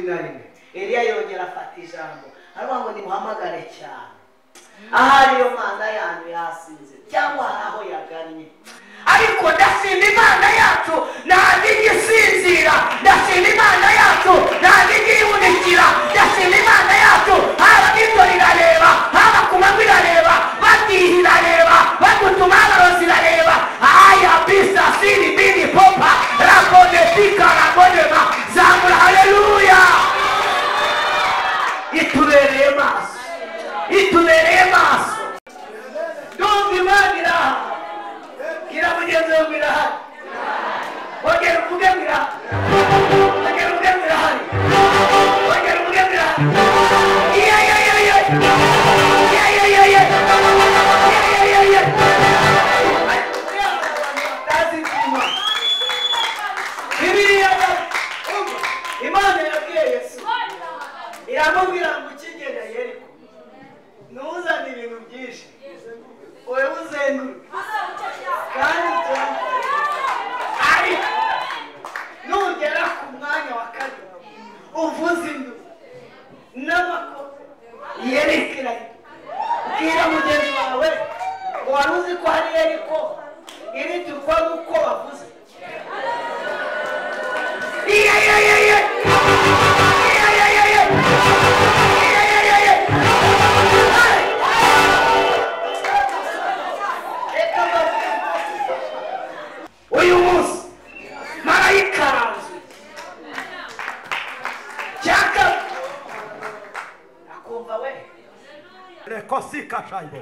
11. Eliya yongera afata ijambo aravuga ngo nimuhamagare cyane, ahari iyo Mana yanyu yasinze cyangwa hari aho yagannye. Ariko ndashima Imana yacu ntabwo ijya isinzira, ndashima Imana yacu ntabwo ijya ihunikira, ndashima Imana yacu haba nijoro irareba, haba ku manywa irareba, batiha irareba, bagutuma abarozi irareba. Aya bisa siri bini popa rabone pika rabonema zamura haleluya. Itubereye maso, itubereye maso. Ndumva Imana iraha. Gira mugenzi wawe irahari, ongera uvuge ngo irahari, ongera uvuge ngo irahari, ongera uvuge ngo irahari. Iya iya iya iya iya iya iya iya iya iya. Bibiliya Imana yabwiye Yesu iramubwira ngo ukigenda Yeriko ntuzane ibintu byinshi, wowe uzenguruke kandi ariko nugera ku mwanya wa kabiri uvuze induru n'amakoma yerekeranye, bwira mugenzi wawe ngo wari uzi ko hari Yeriko iriturwa n'uko bavuze. Iya iya iya iya iya iya iya iya iya iya. Uyu munsi marayika aranzuye cyaka akumva we rekosika shaibo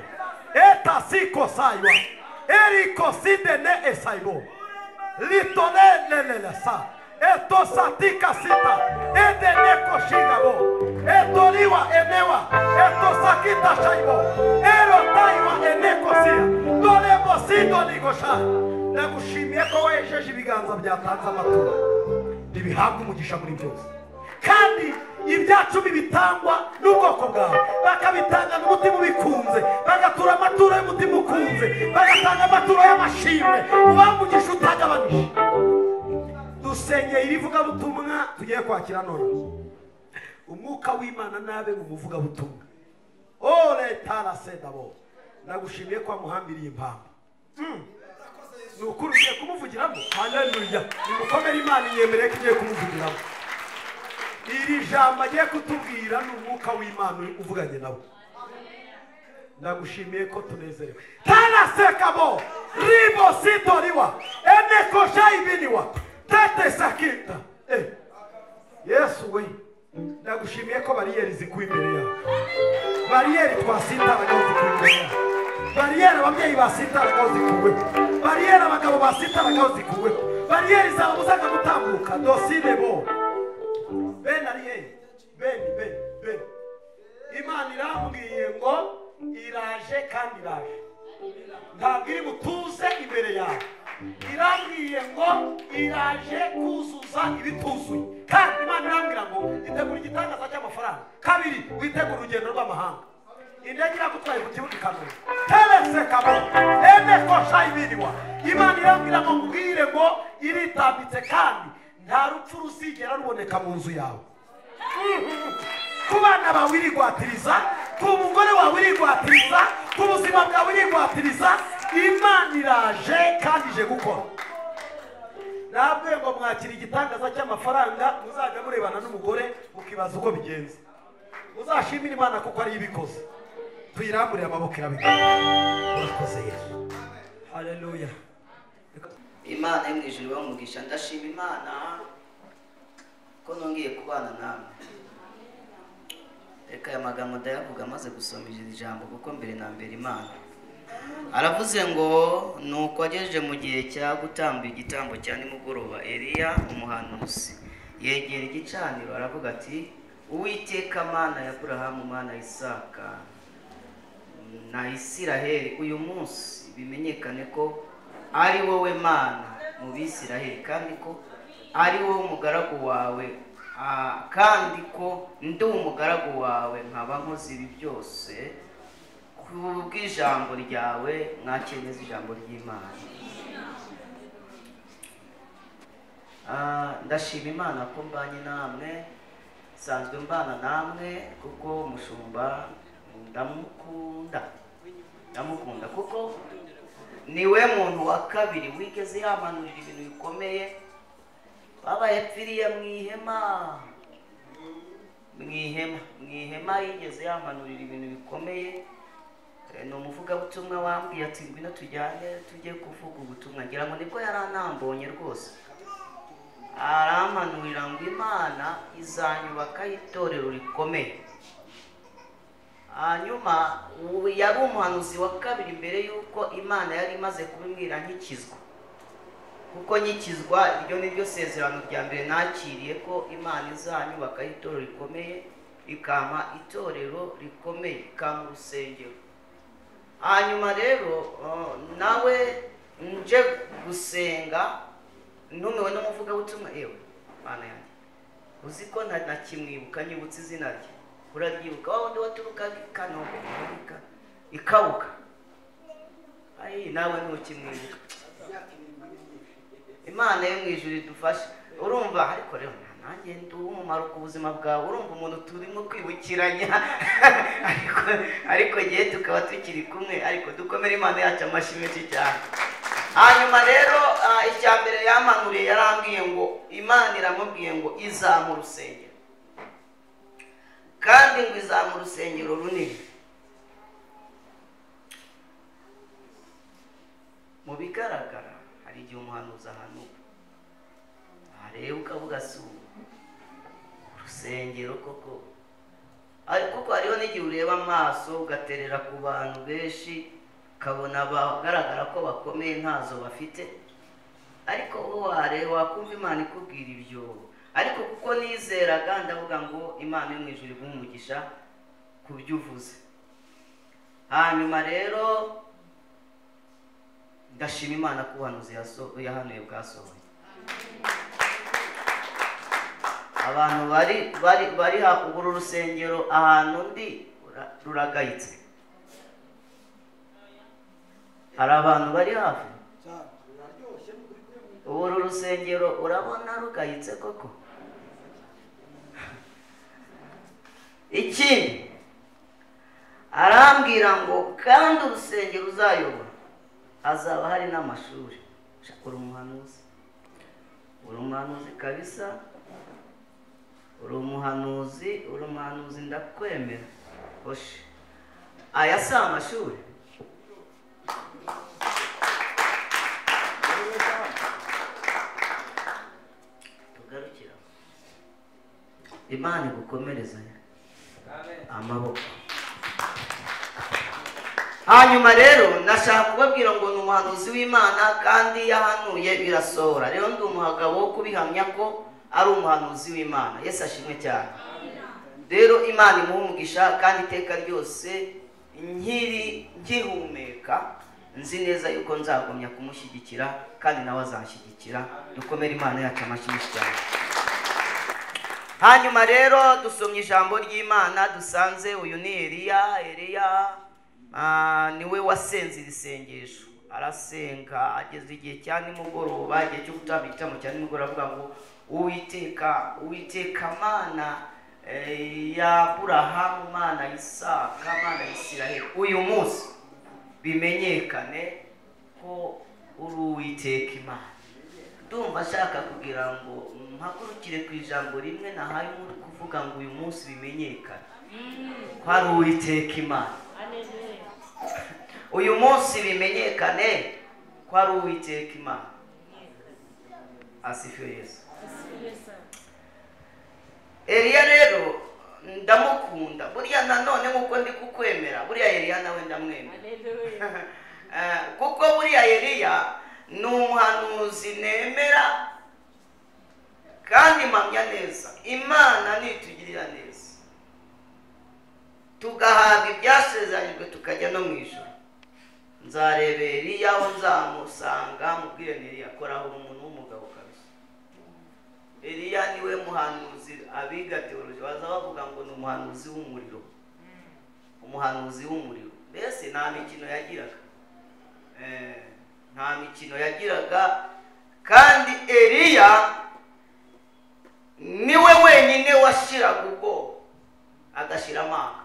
etasiko saiwa erikosidene esaibo litone lelelesa etosatika sita edeneko shigabo etoliwa enewa etosakita shaibo erotaiwa enekosia dolemosido nigosha. Ndagushimiye ko wejeje ibiganza byatanze amaturo ntibihabwe umugisha muri byose, kandi ibyacumi bitangwa n'ubwoko bwawe bakabitanga n'umutima ubikunze, bagatura amaturo y'umutima ukunze, bagatanga amaturo y'amashimwe, ubaha umugisha utagabanije. Dusengeye iri vugabutumwa tugiye kwakira none, umwuka w'Imana nabe mu muvugabutumwa. Ore tarasedabo, ndagushimiye ko wamuhambiriye impamvu ni ukuri ugiye kumuvugiramo. Haleluya, nimukomere Imana iyemereye ko igiye kumuvugiramo. Iri jambo agiye kutubwira ni umwuka w'Imana uvuganye nawe. Ndagushimiye ko tunezerewe. Tarasekabo ribo sitoriwa enekosha ibiniwa tete sakita. Yesu we, ndagushimiye ko bariyeri zikuye imbere yawe, bariyeri twasitaragaho zikuye imbere yawe, bariyeri ababyeyi basitaragaho zikuweho, bariyeri abagabo basitaragaho zikuweho, bariyeri zababuzaga gutambuka dosinebo ben ariye ben ben ben. Imana irambwiye ngo iraje kandi iraje, ntabwo iri butuze imbere yawe. Irambwiye ngo iraje kuzuza ibituzuye, kandi Imana irambwira ngo itegura igitangaza cy'amafaranga, kabiri witegura urugendo rw'amahanga. Indege iragutwaye ku kibuga i Kanombe terese kabo ene kosha ibiriwa. Imana irambwira ngo mbwire ngo iritambitse kandi nta rupfu ruzigera ruboneka mu nzu yawe. Ku bana bawe irigwatiriza, ku mugore wawe irigwatiriza, ku buzima bwawe irigwatiriza. Imana iraje kandi ije gukora. Nabwiye ngo mwakira igitangaza cy'amafaranga, muzajya murebana n'umugore mukibaza uko bigenze. Muzashimire Imana kuko ari ibikoze. Tuyiramburiye amaboko irabikora. Urakoze Yesu. Haleluya. Imana yo mu ijuru ibahe umugisha. Ndashima Imana ko nongeye kubana namwe. Reka aya magambo ndayavuga amaze gusoma iri jambo, kuko mbere na mbere Imana aravuze ngo nuko agejeje mu gihe cya gutamba igitambo cya nimugoroba, Eliya umuhanuzi yegera igicaniro aravuga ati Uwiteka Mana ya Aburahamu, Mana ya Isaka na Isiraheli, uyu munsi bimenyekane ko ari wowe Mana mu Bisiraheli, kandi ko ari wowe umugaragu wawe, kandi ko ndi umugaragu wawe nkaba nkoze ibi byose kubw'ijambo ryawe. Mwakemeza ijambo ry'Imana. Ndashima Imana ko mbanye namwe. Nsanzwe mbana namwe kuko umushumba ndamukunda kuko niwe muntu wa kabiri wigeze yamanurira ibintu bikomeye. Baba yapfiriye mu ihema yigeze yamanurira ibintu bikomeye. Ni umuvugabutumwa wambwiye ati ngwino tujyane tujye kuvuga ubutumwa, ngira ngo nibwo yaranambonye rwose, arampanurira ngo Imana izanyubaka itorero rikomeye. Hanyuma yari umuhanuzi wa kabiri mbere y'uko Imana yari imaze kubimwira nkikizwa, kuko nkikizwa iryo ni ryo sezerano rya mbere nakiriye ko Imana izanyubaka itorero rikomeye, ikampa itorero rikomeye, ikampa urusengero. Hanyuma rero nawe nje gusenga ntumiwe n'umuvugabutumwa, ewe Mana yanjye uzi ko ntakimwibuka, nyibutse izina rye, uraryibuka wa wundi waturukaga i Kanombe ikabuka, ayi nawe ntukimwibuka. Imana yo mu ijuru idufashe. Urumva ariko rero nanjye ndi uw'umumaro ku buzima bwawe, urumva umuntu turimo kwibukiranya ariko gihe tukaba tukiri kumwe, ariko dukomere Imana yacu amashyi menshi cyane. Hanyuma rero icya mbere yamanuriye yarambwiye ngo Imana iramubwiye ngo izampa urusengero, kandi ngo izampa urusengero runini. Mu bigaragara hari igihe umuhanuzi ahanuka areba ukavuga si urusengero koko, ariko kuko hariho n'igihe ureba amaso ugaterera ku bantu benshi ukabona bagaragara ko bakomeye ntazo bafite, ariko wowe wareba wakumva Imana ikubwira ibyo. Ariko kuko nizeraga ndavuga ngo Imana yo mu ijuru iguhe umugisha ku byo uvuze. Hanyuma rero ndashima Imana ko ubuhanuzi yahanuye bwasohoye. Abantu bari uru rusengero ahantu ndi ruragayitse, hari abantu bari hafi uru rusengero urabona rugayitse koko. Ikindi arambwira ngo kandi urusengero uzayobora hazaba hari n'amashuri. Uri umuhanuzi, uri umuhanuzi kabisa, uri umuhanuzi, ndakwemera. Oshe aya si amashuri. Tugarukira Imana igukomereze amaboko. Hanyuma rero nashaka kubabwira ngo ni umuhanuzi w'Imana kandi yahanuye birasohora. Rero ndi umugabo wo kubihamya ko ari umuhanuzi w'Imana. Yesu ashimwe cyane. Rero Imana imuhe umugisha kandi iteka ryose nkihumeka nzi neza yuko nzagumya kumushyigikira kandi nawe azanshyigikira. Dukomere Imana yacu amashyi menshi cyane. Hanyuma rero dusomye ijambo ry'Imana dusanze uyu ni Eliya. Eliya niwe wasenze iri sengesho, arasenga ageze igihe cya nimugoroba, igihe cyo gutamba igitambo cya nimugoroba, avuga ngo Uwiteka, Uwiteka Mana ya Aburahamu, Mana Isaka, Mana Isiraheli, uyu munsi bimenyekane ko uri Uwiteka Imana. Ndumva ashaka kugira ngo mpagurukire ku ijambo rimwe nahaye umuntu kuvuga ngo uyu munsi bimenyekane ko ari Uwiteka Imana. Uyu munsi bimenyekane ko ari Uwiteka Imana. Asifiwe Yesu. Eliya rero ndamukunda buriya, nanone nkuko ndi kukwemera buriya Eliya nawe ndamwemera kuko buriya Eliya ni umuhanuzi nemera kandi mpamya neza Imana nitugirira neza tugahabwa ibyasezeranyijwe tukajya no mu ijuru. Nzareba Eliya aho nzamusanga mubwire Eliya koraho umuntu w'umugabo kabisa. Eliya niwe muhanuzi abiga teoloji baza bavuga ngo ni umuhanuzi w'umuriro, umuhanuzi w'umuriro. Mbese nta mikino yagiraga, nta mikino yagiraga. Kandi Eliya niwe wenyine washiraga agashira amanga.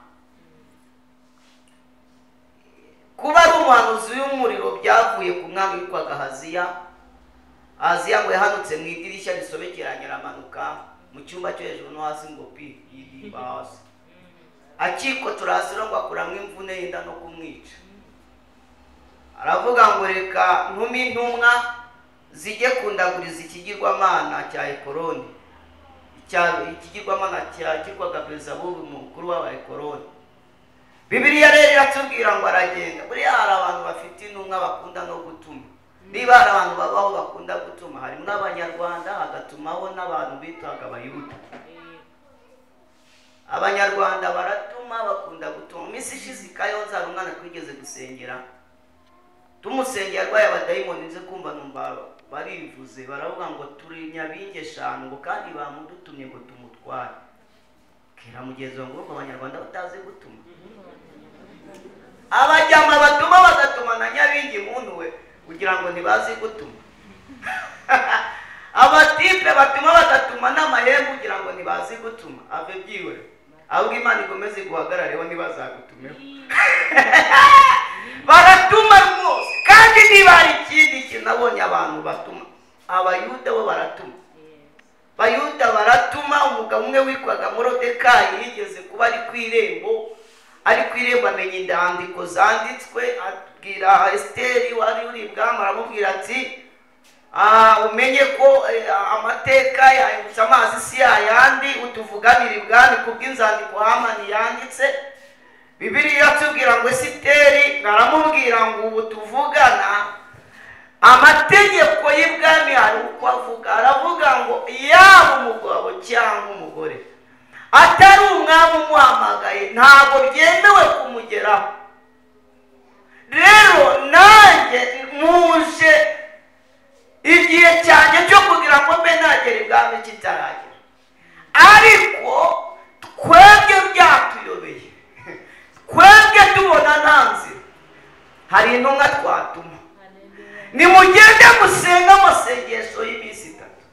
Kuba ari umuhanuzi w'umuriro byavuye ku mwami witwaga Ahaziya. Ahaziya ngo yahanutse mu idirishya risobekeranye aramanuka mu cyumba cyo hejuru no hasi ngo pi yidimba hasi, akikotora hasi ngo akuramo imvune yenda no kumwica. Aravuga ngo reka ntume intumwa zijye kundaguriza ikigirwamana cya Ekoroni, ikigirwamana cyitwaga Beelzebub, umukuru w'Abaekoroni. Bibiliya rero iratubwira ngo aragenda. Buriya hari abantu bafite intumwa bakunda no gutuma. Niba hari abantu babaho bakunda gutuma, harimo n'Abanyarwanda, hagatumaho n'abantu bitwaga Abayuda. Abanyarwanda baratuma, bakunda gutuma. Mu minsi ishize i Kayonza hari umwana twigeze gusengera, tumusengera arwaye abadayimoni, nze kumva numva barivuze baravuga ngo turi nyabingi eshanu, ngo kandi bamudutumye ngo tumutware. Kera mugenzi wanjye ngo Abanyarwanda batazi gutuma, abajyama batuma bagatuma na nyabingi muntu we kugira ngo ntibazi gutuma. Abatipe batuma bagatuma n'amahembe kugira ngo ntibazi gutuma. Ave byiwe ahubwo Imana ikomeze guhagarareho ntibazagutumeho. Baratuma rwose. Kandi niba hari ikindi kintu nabonye abantu batuma, Abayuda bo baratuma. Bayuda baratuma. Umugabo umwe witwaga Morodekayi yigeze kuba ari ku irembo, ari ku irembo amenya indandiko zanditswe, abwira Esiteri wari uri ibwami, aramubwira ati umenye ko amateka yahindutse amazi si yayandi, utuvuganira ibwami kubw'inzandiko Hamani yanditse. Bibiliya iratubwira ngo Esiteri aramubwira ngo ubu tuvugana amategeko y'ibwami hari uko avuga. Aravuga ngo yaba umugabo cyangwa umugore atari umwami umuhamagaye ntabwo byemewe kumugeraho. Rero nanjye muje igihe cyanjye cyo kugira ngo mbe nagera ibwami kitaragera, ariko twebwe byatuyobeye, twebwe tubona nta nzira, hari intumwa twatuma. Nimugende musenga amasengesho y'iminsi itatu.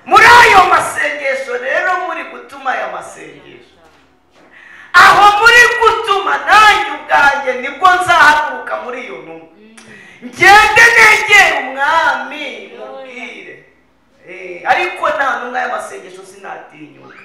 Muri ayo masengesho rero muri gutuma aya masengesho, aho muri gutuma nanjye ubwanjye nibwo nzahaguruka muri iyo ntumwa, ngende negere umwami mubwire. Ariko nta ntumwa y'amasengesho sinatinyuka.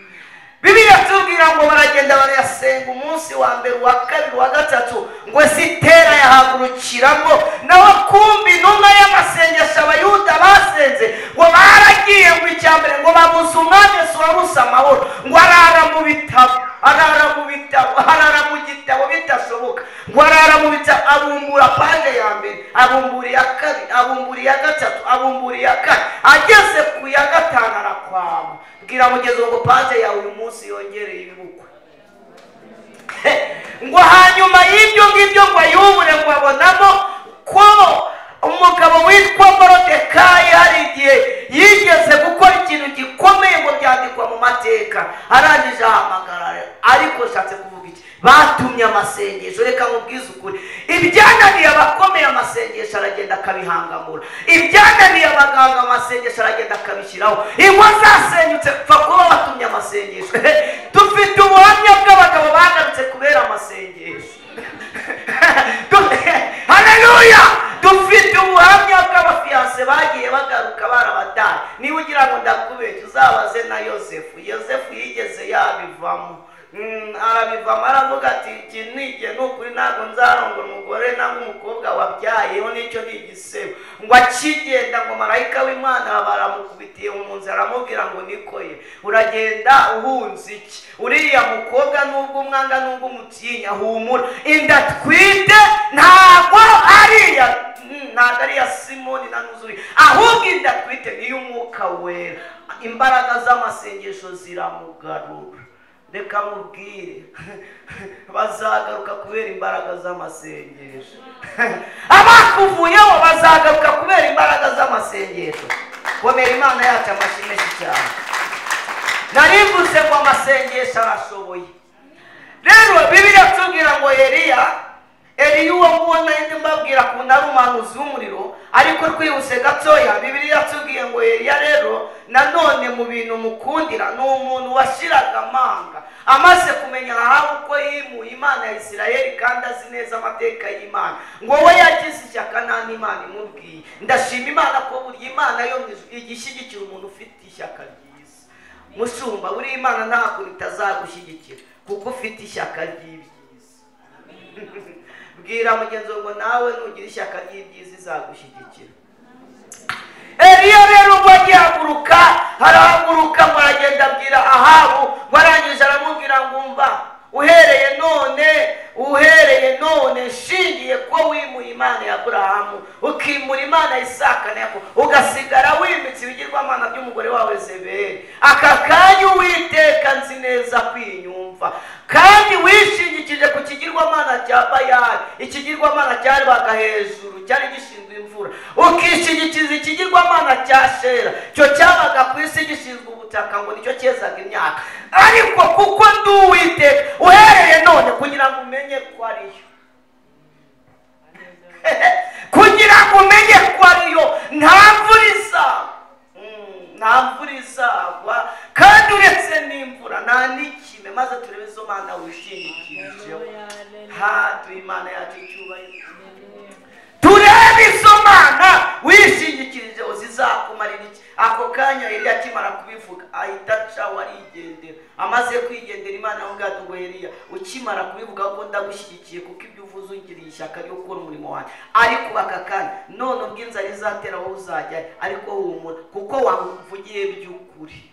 Bibiliya tubwira ngo baragenda barayasenga umunsi wa mbere, uwa kabiri, uwa gatatu, ngo Esitera yahagurukiramo. Nawe kumbi intumwa y'amasengesho Abayuda basenze ngo baragiye ngo icya mbere ngo babuze umwami Yesu wabuze amahoro, ngo arara mu bitabo, arara mu bitabo, arara mu gitabo bitashoboka, ngo arara mu bitabo, abumbura paje ya mbere, abumbura iya kabiri, abumbura iya gatatu, abumbura iya kane, ageze ku ya gatanu arakwama. Bwira mugenzi ngo paje yawe uyu munsi yongereye ibibukwe. Ngo hanyuma y'ibyo ngibyo ngo ayubure, ngo abonamo ko umugabo witwa Morodekayi hari igihe yigeze gukora ikintu gikomeye ngo byandikwa mu mateka. Arangije ahamagara. Ariko nshatse kuvuga iki? Batumye amasengesho. Reka mubwize ukuri, ibyananiye abakomeye amasengesho aragenda akabihangamura, ibyananiye abaganga amasengesho aragenda akabishyiraho. Ingo zasenyutse pfa kuba batumye amasengesho. Dufite ubuhamya bw'abagabo bagarutse kubera amasengesho. Haleluya! Dufite ubuhamya bw'abafiyanse bagiye bagaruka barabataye. Niba ugira ngo ndakubeshya uzabaze na Yosefu. Yosefu yigeze yabivamo, arabivamo aravuga ati iki ni ukuri, ntabwo nzarongora umugore nangwa umukobwa wabyayeho, nicyo ni igisebo. Ngo akigenda ngo marayika w'Imana baramukubitiye mu nzira, aramubwira ngo niko ye, uragenda uhunze iki? Uriya mukobwa nubwo umwanga nubwo umutinya, humura, inda twite ntabwo ari iya Simoni na Nuzuri, ahubwo inda twite ni iy'Umwuka Wera. Imbaraga z'amasengesho ziramugarura. Reka mubwire, bazagaruka kubera imbaraga z'amasengesho. Abakuvuyeho bazagaruka kubera imbaraga z'amasengesho. Komera Imana yacu amashyi menshi cyane. Narivuze ngo amasengesho arashoboye. Rero Bibiliya tubwira ngo Eliya Eliya uwo nguwo nari mbabwira ukuntu ari umuhanuzi w'umuriro, ariko twihuse gatoya Bibiliya yatubwiye ngo Eliya rero nanone mu bintu mukundira ni umuntu washiraga amanga, amaze kumenya Ahabu ko yimuye Imana ya Isirayeli kandi azi neza amateka y'Imana, ngo we yagize ishyaka nta n'Imana imubwiye. Ndashima Imana ko burya Imana yo mu ijuru igishyigikira umuntu ufite ishyaka ryiza. Mushumba, buriya Imana ntabwo itazagushyigikira kuko ufite ishyaka ry'ibyiza. Bwira mugenzi wawe ngo nawe nugira ishyaka ry'ibyiza izagushyigikira. Eliya rero ubwo agihaguruka, arahaguruka ngo aragenda abwira Ahabu, ngo arangije aramubwira ngo umva, uhereye none nshingiye ko wimuye Imana ya Aburahamu, ukimura Imana ya Isaka na Yakobo, ugasigara wimitse ibigirwamana by'umugore wawe Yezebeli, aka kanya Uwiteka nzi neza kwinyumva, kandi wishingikije ku kigirwamana cya Bayali, ikigirwamana cyabaga hejuru cyari gishinzwe imvura, ukishingikiza ikigirwamana cya Shera, cyo cyabaga ku isi gishinzwe ubutaka, ngo nicyo cyezaga imyaka. Ariko kuko ndi Uwiteka, uhereye none kugira ngo umenye ko ariyo, kugira ngo umenye ko ariyo, nta mvura izagwa, nta mvura izagwa, kandi uretse n'imvura nta n'ikime. Maze turebe izo mana wishingikirijeho. Ha, duhe Imana yacu icyubahiro. Turebe izo mana wishingikirijeho zizakumarira iki. Ako kanya Eliya akimara kubivuga ahita acaho arigendera. Amaze kwigendera Imana iramubwira ati ngo Eliya, ukimara kubivuga ko ndagushyigikiye kuko ibyo uvuze ungiriye ishyaka ryo gukora umurimo wanjye, ariko aka kanya none ubwo inzara izatera wowe uzajya, ariko humura kuko wamvugiye by'ukuri.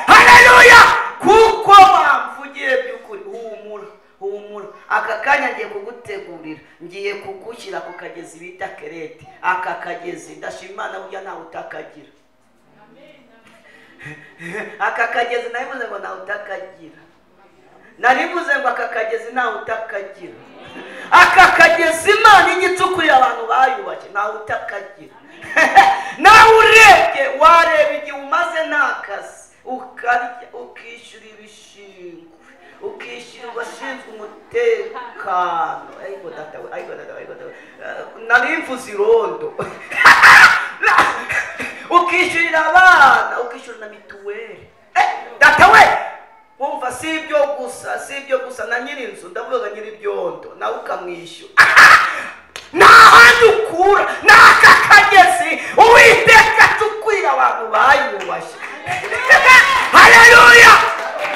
Haleluya! Kuko wamvugiye by'ukuri, humura, humura. Aka kanya ngiye kugutegurira, ngiye kugushyira ku kagezi bita Kereti. Aka kagezi ndashima Imana burya ntawe utakagira. Aka kagezi narivuze ngo ntawe utakagira, narivuze ngo aka kagezi ntawe utakagira. Aka kagezi Imana igicukurira abantu bayubashye, ntawe utakagira. Nawe urebye wareba igihe umaze nta kazi, ukarya, ukishyura ibishingwe, ukishyura abashinzwe umutekano. Ariko data we, ariko data we, ariko data we, nari mvuze irondo. Ukishyurira abana, ukishyura na mituweli. Data we, wumva si ibyo gusa, si ibyo gusa, na nyir'inzu ndavuga nyir'ibyondo nawe ukamwishyura. Nta handi ukura, ni aka kagezi Uwiteka acukurira abantu bayubashye. Haleluya!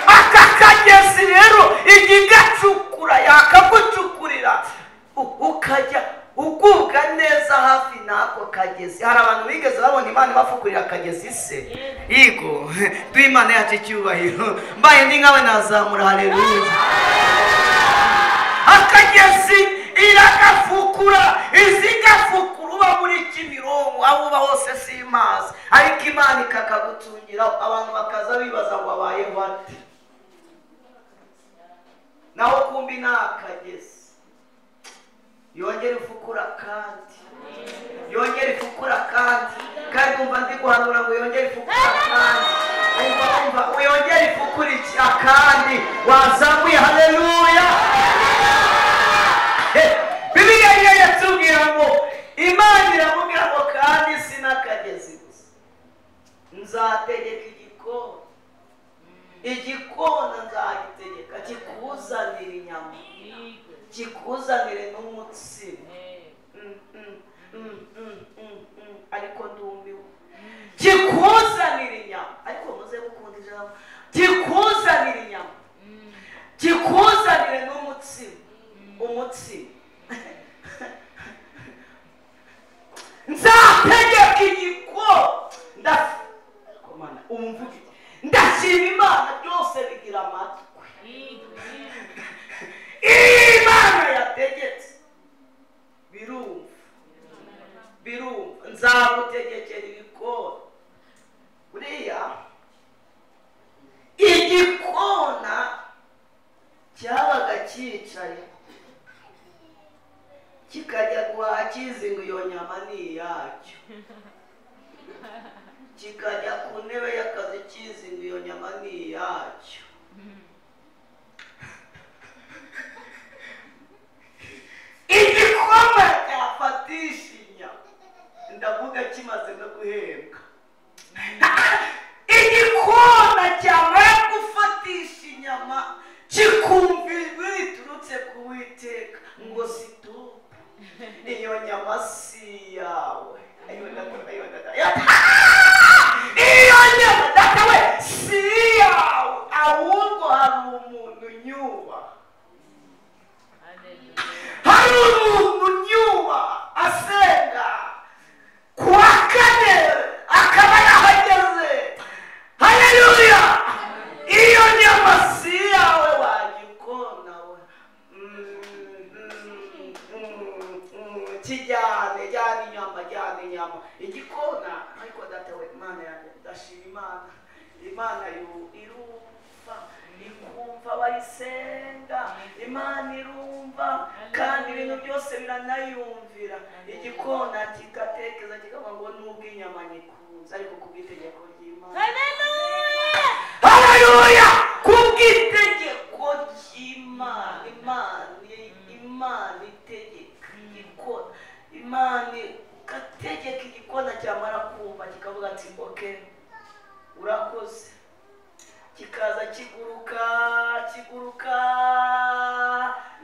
Aka kagezi rero igihe igacukura yakagucukurira, ukajya ugubwa neza hafi n'ako kagezi. Hari abantu bigeze babona Imana ibafukurira akagezi se? Yego, duhe Imana yacu icyubahiro. Mbaye ndi nkawe nazamura haleluya. Akagezi iragafukura, izigafukura uba muri Kimironko, aho uba hose si mazi, ariko Imana ikakagutungira. Abantu bakaza bibaza ngo abayeho ate, naho kumbi ni akagezi. Yongera ifukura kandi, yongera ifukura kandi, kandi umva ndi guhanura ngo yongere ifukura kandi, umva umva yongere ifukura iki akandi. Wazamuye haleluya. Bibiliya niyo yatubwira ngo Imana iramubwira ngo kandi si n'akagezi gusa, nzategeka igikona, igikona nzagitegeka kikuzanira inyama, kikuzanire n'umutsima. Ariko ndumiwe. Kikuzanira inyama, ariko muze gukunda ijambo, kikuzanira inyama, kikuzanire n'umutsima, umutsima. Nzategeka igikona. Umvuge, ndashima Imana byose bigira amatwi. Imana yategetse birumva, birumva. Nzagutegekera ibikona. Buriya igikona cyabaga cyicaye kikajya guhaha kizi ngo iyo nyama ni iyacyo, kikajya ku ntebe y'akazi kizi ngo iyo nyama ni iyacyo. byose biranayumvira. Igikona kigatekereza kikavuga ngo nubwo inyama nyikunze ariko kubw'itegeko ry'Imana. Haleluya! Haleluya! Kubw'itegeko ry'Imana, Imana itegeka igikona, Imana igategeka igikona cyamara kumva kikavuga ati okay, urakoze. Kikaza kiguruka kiguruka,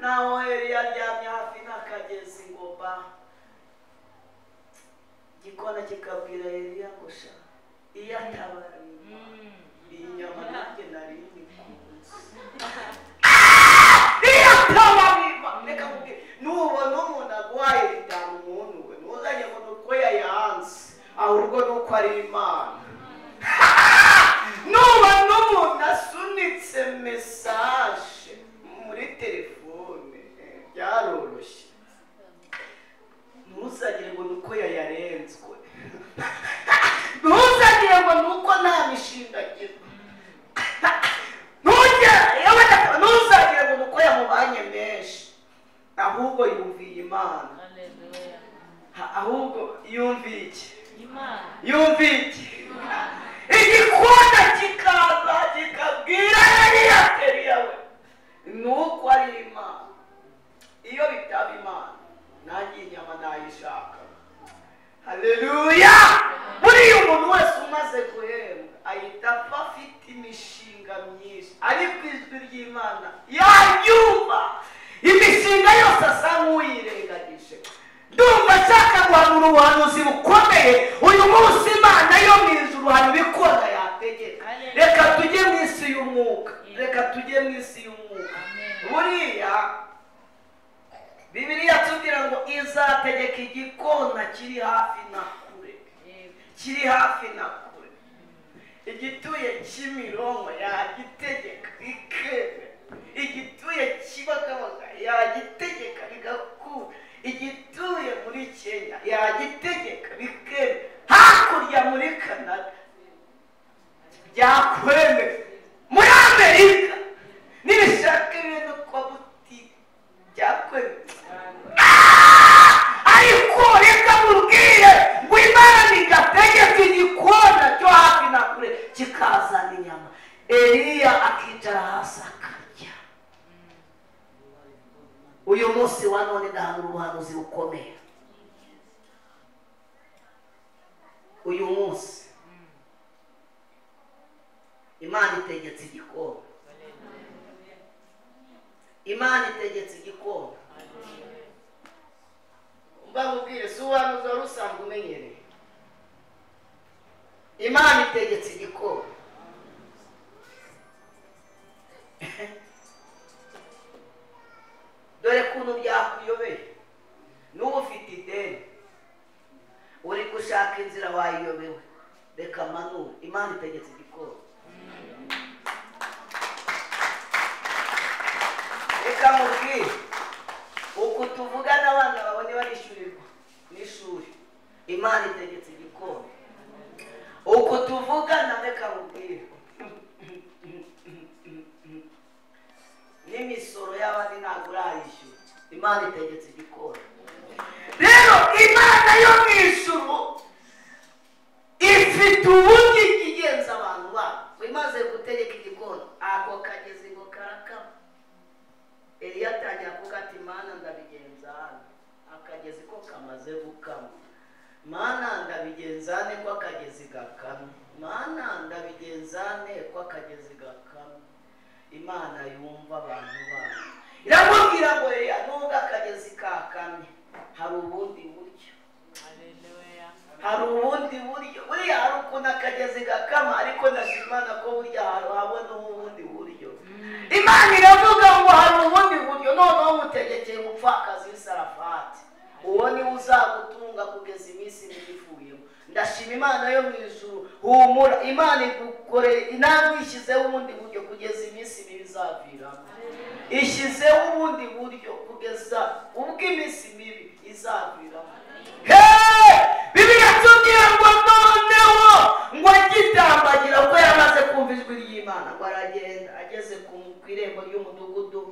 naho Eliya aryamye hafi n'akagezi ngo ba. Igikona kikabwira Eliya ngo sha, iyo atabara iyi nyama nanjye nari nyikunze. Iyo atabara, reka nkubwire, nubona umuntu aguhaye bitanu umuntu we, ntuzajye ngo ni uko yayanze, ahubwo ni uko ari Imana. Nubona umuntu asunitse mesaje muri telefone byaroroshye, ntuzagire ngo ni uko yayarenzwe, ntuzagire ngo ni uko nta mishinga agira, ntuzagire ngo ni uko yamubanye menshi, ahubwo yumviye Imana. Ahubwo yumviye iki? Yumviye iki? Igikona kikaza kikabwira Eliya, Eliya we, nuko ari Imana. Iyo bitaba Imana nanjye inyama nayishaka. Haleluya! Buriya umuntu wese umaze guhembwa ahita apfa afite imishinga myinshi, ariko ijwi ry'Imana yaryumva, imishinga yose asa nk'uyirengagije. Ndumva nshaka guhanura ubuhanuzi bukomeye uyu munsi. Imana yo mu ijuru hari ibikona yategeka. Reka tujye mu isi y'umwuka, reka tujye mu isi y'umwuka. Buriya Bibiliya tubwira ngo izategeka igikona kiri hafi na kure, kiri hafi na kure. Igituye Kimironko yagitegeka ikemera, igituye Kibagabaga yagitegeka bigakura, igituye muri Kenya yagitegeka bikemera, hakurya muri Canada byakwemera, muri Amerika nibishaka ibintu kwa butike byakwemera. Ariko reka mubwire ngo Imana igategeka igikona cyo hafi na kure kikazana inyama. Eliya akicara hasi akarya. Uyu munsi wa none ndahanura ubuhanuzi bukomeye. Uyu munsi Imana itegetse igikona, Imana itegetse igikona. Mbamubwire, si ubuhanuzi wari usanzwe umenyereye. Imana itegetse igikona. Dore kuntu byakuyobeye, n'ubu ufite ideni uri gushaka inzira wayiyobewe, reka manure. Imana itegetse igikona. Reka mubwire, uku tuvugana abana babone barishyurirwa n'ishuri, Imana itegetse igikona. Uku tuvugana, reka mubwire, n'imisoro y'abandi ntabwo urayishyura, Imana itegetse igikona. Rero Imana yo mu ijuru ifite uburyo igenza abantu bayo. Imaze gutegeka igikona, ako kagezi ngo karakama. Eliya atangira kuvuga ati Mana ndabigenza hano, akagezi ko kamaze gukama. Mana ndabigenza ne ko akagezi gakamye, Mana ndabigenza ne ko akagezi gakamye. Imana yumva abantu bayo, iramubwira ngo Eliya, nubwo akagezi kakamye hari ubundi buryo, hari ubundi buryo. Buriya hari ukuntu akagezi gakama, ariko ndashima Imana ko burya habona ubundi buryo. Imana iravuga ngo hari ubundi buryo. Noneho mutegekeye umupfakazi w'i Sarafati, uwo niwe uzagutunga kugeza iminsi mibi ivuyemo. Ndashima Imana yo mu ijuru. Humura, Imana igukoreye intambwe, ishyizeho ubundi buryo kugeza iminsi mibi izaviramo. Ishyizeho ubundi buryo kugeza ubwo iminsi mibi izaviramo. Bibiliya tubwira ngo noneho ngo agitambagira, ubwo yamaze kumva ijwi ry'Imana, ngo aragenda ageze ku irembo ry'umudugudu.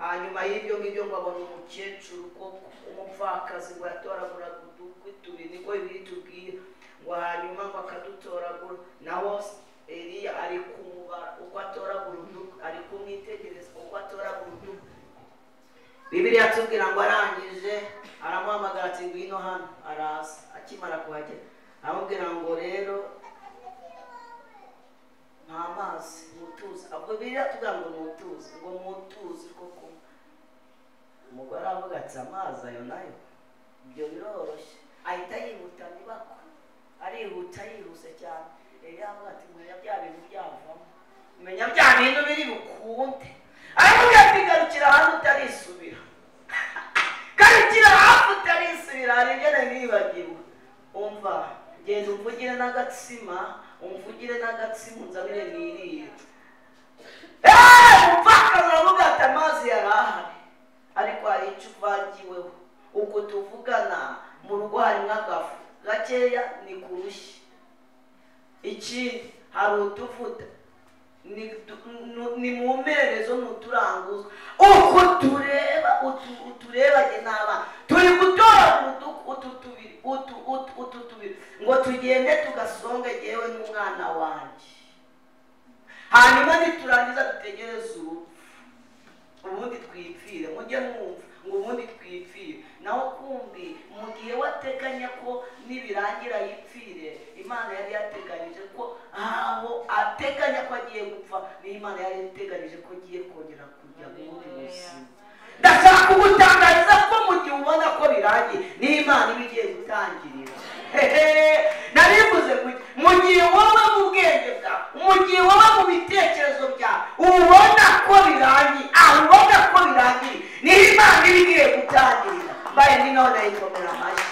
Hanyuma y'ibyo ngibyo ngo abona umukecuru ko umupfakazi ngo yatoraguraga udukwi tubiri, niko Bibiliya itubwira, ngo hanyuma ngo akadutoragura. Naho Eliya ari kumubara uko atoragura udukwi, ari kumwitegereza uko atoragura udukwi. Bibiliya atubwira ngo arangije aramuhamagara ati ngwino hano, araza. Akimara kuhagera aramubwira ngo rero nta mazi mutuzi. Ubwo Bibiliya atubwira ngo mutuzi, ngo mutuzi koko. Umugore aravuga ati amazi ayo nayo ibyo biroroshye. Ahita yihuta ntibakwe, arihuta yihuse cyane. Eliya aravuga ati menya bya bintu byavamo, menya bya bintu biri bukunde. Aravuga ati garukira hano utarisubira, garukira hafi utarisubira, hari ibyo nari nibagiwe. Umva, genda umvugire n'agatsima, umvugire n'agatsima unzanire nirire. Umupfakazi aravuga ati amazi yari ahari, ariko hari icyo uvangiweho. Uko tuvugana mu rugo harimo agafu gakeya ni kurushyi, ikindi hari utuvuta ni mu mperezo n'uturanguzo. Uko tureba uturebanye n'abana turi gutoragura utu tubiri utu tubiri ngo tugende tugasonge jyewe n'umwana wanjye, hanyuma niturangiza dutegereze urupfu ubundi twipfire. Mujye mwumva ngo ubundi twipfire. Naho kumbi mu gihe wateganya ko nibirangira yipfire, Imana yari yateganyije ko aho ateganya ko agiye gupfa, ni Imana yari yateganyije ko agiye kongera kujya mu bundi buzima. Ndashaka kugutangariza ko mu gihe ubona ko birangiye, ni Imana iba igiye gutangirira. Narivuze mu gihe wowe mu bwenge bwawe, mu gihe wowe mu bitekerezo byawe ubona ko birangiye, aho ubona ko birangiye, ni Imana iba igiye gutangirira. Mbaye ndi none yikomera amashyi.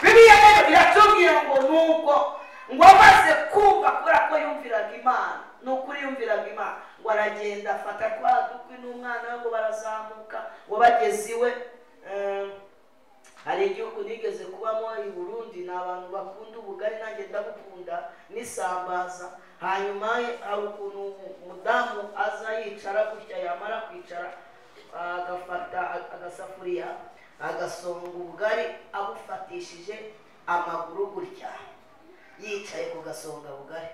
Bibiliya rero iratubwira ngo nuko ngo amaze kumva kubera ko yumviraga Imana, ni ukuri yumviraga Imana, ngo aragenda afata kwa dukwi n'umwana we ngo barazamuka, ngo bageze iwe. Hari igihugu nigeze kubamo i Burundi, ni abantu bakunda ubugari, nanjye ndabukunda n'isambaza. Hanyuma hari ukuntu umudamu aza yicara gutya, yamara kwicara agafata agasafuriya agasonga ubugari abufatishije amaguru gutya, yicaye ku gasonga bugari,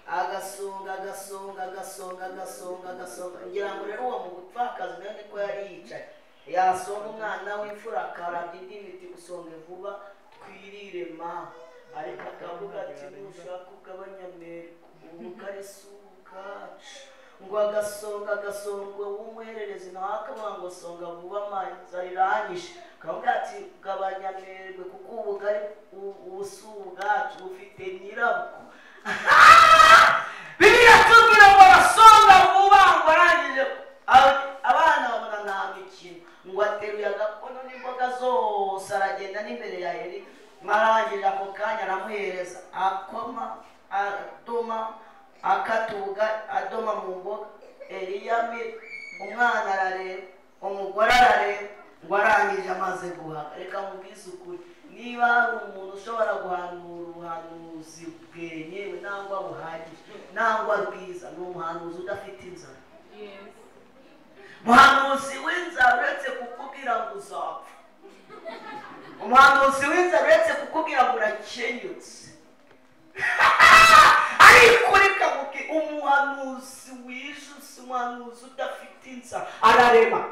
agasonga agasonga agasonga agasonga agasonga. Ngira ngo rero uwo mupfakazi nawe niko yari yicaye, yasonga umwana w'imfura akarabya indi miti gusonga vuba twirire ma, ariko akavuga ati nushaka ugabanya amerwe ubugari si ubwacu. Ngo agasonga agasonga w'umuhererezi nawe akavuga ngo songa vuba amazi arirangije, akavuga ati gabanya amerwe kuko ubugari ubu si ubwacu bufite nyirabwo. Bibiliya itubwira ngo arasonga vuba, ngo arangije abana babona nta mikino, ngo ateruye agakono n'imboga zose aragenda n'imbere ya Eli, arangije ako kanya aramuhereza, akoma adoma akatuga adoma mu mboga. Eliya umwana arareba, umugore arareba, ngo arangije amaze guhaga. Reka mubwize ukuri, niba hari umuntu ushobora guhanura ubuhanuzi bwenyewe nangwa buhagije nangwa bwiza, ni umuhanuzi udafite inzara. Umuhanuzi w'inzara uretse kukubwira ngo uzapfa, umuhanuzi w'inzara uretse kukubwira ngo urakenyutse, ariko reka mubwire, umuhanuzi wijuse, umuhanuzi udafite inzara ararema.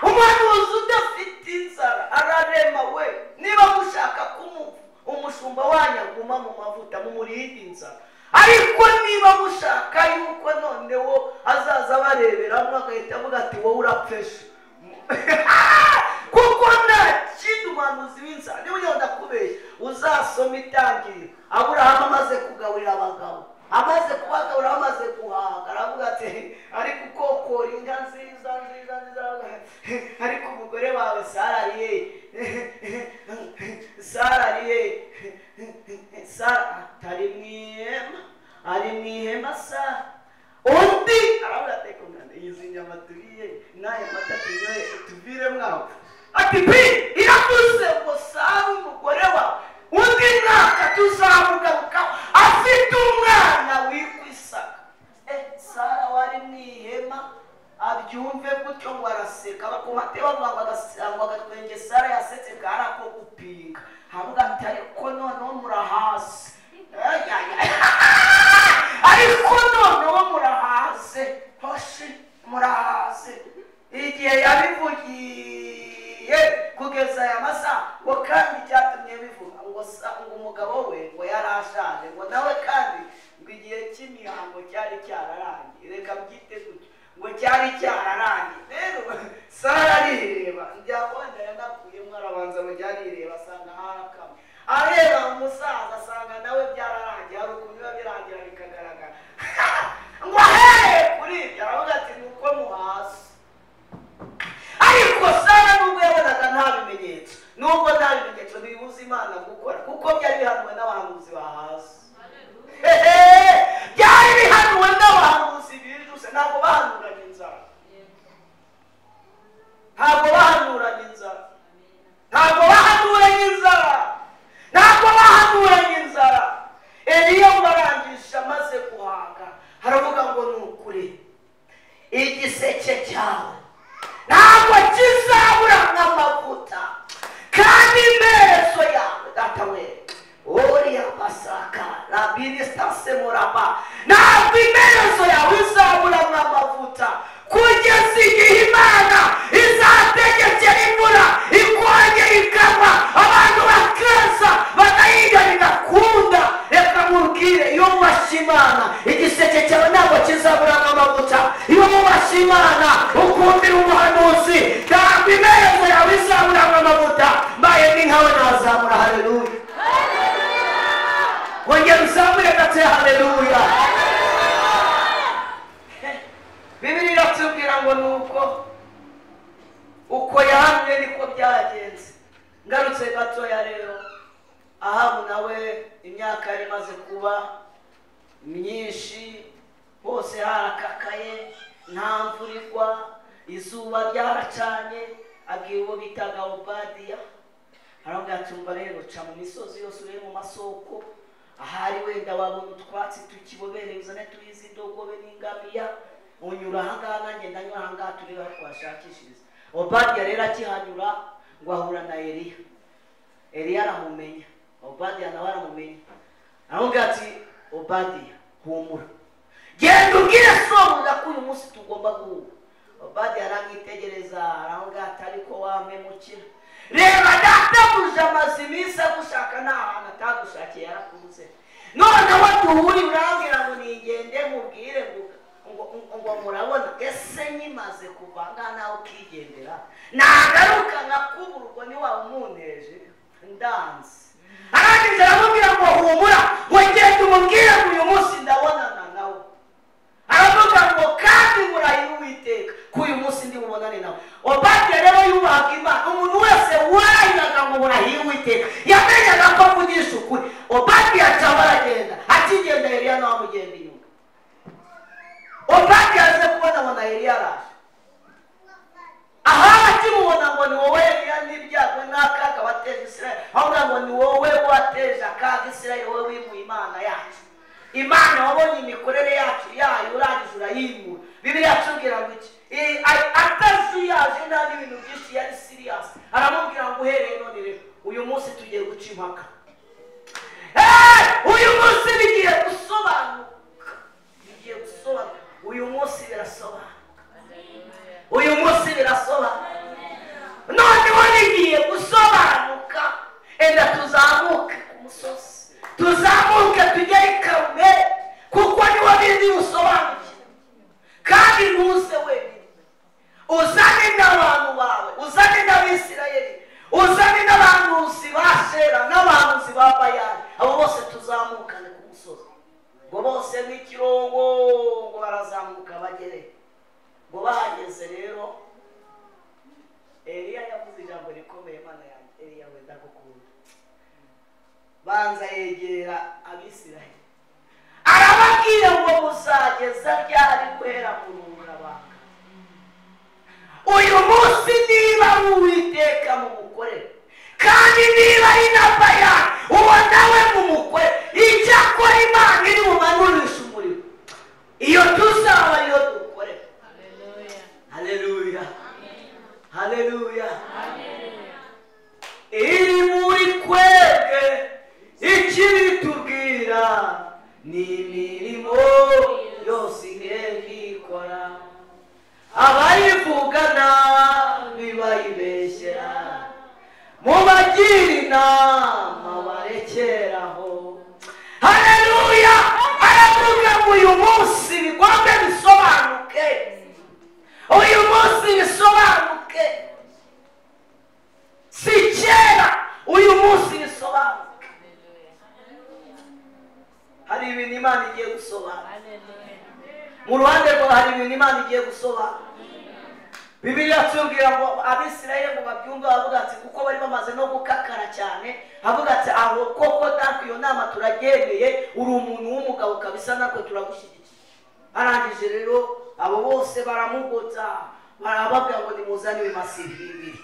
Umuhanuzi udafite inzara ararema we. Niba mushaka ko umushumba wanyu aguma mu mavuta, mumurinde inzara. Ariko niba mushaka yuko noneho azaza bareberamo agahita avuga ati wowe urapfesha, kuko nta kindi umuhanuzi w'inzara. Niba ugenda ndakubeshya, uzasoma itangiriro, Aburahamu amaze kugaburira abagabo, amaze kubagaburira, amaze guhaga, aravuga ati ariko ukokora inka nziza nziza nziza, ariko umugore wawe Sara ari he? Sara ari he? Sara atari mu ihema, ari mu ihema Sara. Undi aravuga ati izi nyama turiye n'aya mata tunyoye tuvire mwaho. Ati pi iravuze ngo Sara umugore wawe undi mwaka tuzamugarukaho afite umwana. Kugeza aya masaha ngo kandi cyatumye bivuga ngo umugabo we ngo yarashaje, ngo nawe kandi ngo igihe cy'imihango cyari cyararangiye. Reka mbyite gutyo, ngo cyari cyararangiye. Rero Sara arireba, njya yanakuyemo arabanza ngo njya arireba asanga harakamwe, areba umusaza asanga nawe byararangiye. Hari ukuntu biba birangira bikagaragara. Ngo ahereye kuri ibyo aravuga ati nuko muhasi. Ariko Sara nubwo yabonaga nta bimenyetso, nubwo nta bimenyetso ntibibuza Imana gukora, kuko byari bihanuwe n'abahanuzi ba hasi. Byari bihanuwe n'abahanuzi bijuse. Ntabwo bahanuranye inzara, ntabwo bahanuranye inzara, ntabwo bahanuranye inzara, ntabwo bahanuranye inzara. Eliya ngo arangije amaze guhaga aravuga ngo ni ukuri igiseke cyawe ntabwo kizabura nk'amavuta, kandi imperezo yawe data we uriya masaka rabinistasemuraba, ntabwo imperezo yawe izabura nk'amavuta kugeza igihe Imana izategekera imvura ikongera ikagwa, abantu bakaza bagahinga bigakunda. Reka mubwire, iyo wubashye Imana igiseke cyawe ntabwo kizabura nk'amavuta. Iyo wubashye Imana ukumvira umuhanuzi, ntabwo imperezo yawe izabura nk'amavuta. Mbaye ni nkawe nazamura haleluya. Wongera uzamure gato haleluya. Bibiliya iratubwira ngo nuko uko yahamye niko byagenze. Ngarutse gatoya rero, Ahabu nawe imyaka yari imaze kuba myinshi, hose harakakaye, nta mvura igwa, izuba ryaracanye. Abwira uwo bitaga Obadiya, aramubwira ati umva rero, ca mu misozi yose urebe mu masoko, ahari wenda wabona utwatsi tukibobereye, uzane tuyizi indogobe n'ingamiya, unyura ahangaha nanjye ndanyura ahangaha, turebe aho twashakishiriza. Obadiya rero akihanyura ngo ahura na Eliya. Eliya aramumenya, Obadiya nawe aramumenya. Aramubwira ati Obadiya humura, genda ubwire sobuja ko uyu munsi tugomba guhura. Obadiya aramwitegereza aramubwira ati ariko wampemukira, reba databuja amaze iminsi agushaka, nta hantu atagushakiye, yarakubuze. Noneho duhuriye urambwira ngo nigende mubwire ngo murabona, ese nyimaze kuva ngaha nawe ukigendera, nagaruka nkakubura, ubwo ntiwaba umunteje ndanze. Arangije aramubwira ngo humura, ngo ngende umubwire ngo uyu munsi ndabonana nawe. Aravuga ngo kandi murahira Uwiteka ko uyu munsi ndi bubonane nawe. Obadiya rero yubahaga Imana. Umuntu wese warahiraga ngo murahira Uwiteka yamenyaga ko avugisha ukuri. Obadiya acaba aragenda, akigenda Eliya nawe amugenda inyuma. Obadiya aze kubona abona Eliya araje. Ahabu akimubona ngo ni wowe Eliya n'ibyago n'akaga wateje Isirayeli, ahubwo ngo ni wowe wateje akaga Isirayeli, wowe wimuye Imana yacu. Imana wabonye imikorere yacu yayo urangije urayimura. Bibiliya yatubwira ngo iki? Atazuyaje nta n'ibintu byinshi, yari serious. Aramubwira ngo uhereye none rero uyu munsi tugiye guca impaka. Uyu munsi bigiye gusobanuka, bigiye gusobanuka. Uyu munsi birasobanuka, uyu munsi birasobanuka. Noneho bigiye gusobanuka. Enda tuzamuke ku musozi, tuzamuke tujye i Karumeli, kuko niwo bindi busobanukiwe. Kandi ntuze wenyine, uzane n'abantu bawe, uzane n'Abisirayeli, uzane n'abahanuzi ba Shera n'abahanuzi ba Bayali, abo bose tuzamukane ku musozi. Ngo bose n'ikirongo ngo barazamuka bagere. Ngo bahageze rero, Eliya yavuze ijambo rikomeye. Mana yanjye, Eliya we ndagukunda. Banza yegera Abisirayeli arababwira ngo muzageza ryari guhera mu rungabanga? Uyu munsi niba ari Uwiteka mumukorere, kandi niba ari na Bayali uwo nawe mumukorere. Icyakora Imana iri bumanurishe umuriro, iyo tuzaba ariyo dukorera. Haleluya, haleluya. Iri muri twebwe ikibitubwira ni imirimo yose igenda ikora, abayivugana bibayibeshyera, Mubagire inama barekeraho. Haleluya! Aravuga ngo uyu munsi bigombe bisobanuke, uyu munsi bisobanuke, si kera, uyu munsi bisobanuke. Hari ibintu Imana igiye gusobanura mu ruhande rwawe, hari ibintu Imana igiye gusobanura. Bibiliya tubwira ngo Abisirayeli ngo babyumve, bavuga ati kuko bari bamaze no gukakara cyane, avuga ati aho koko natwe iyo nama turagendeye, uri umuntu w'umugabo kabisa, natwe turagushyigikiye. Arangije rero abo bose baramugota, barababwira ngo nimuzane ibimasa bibiri.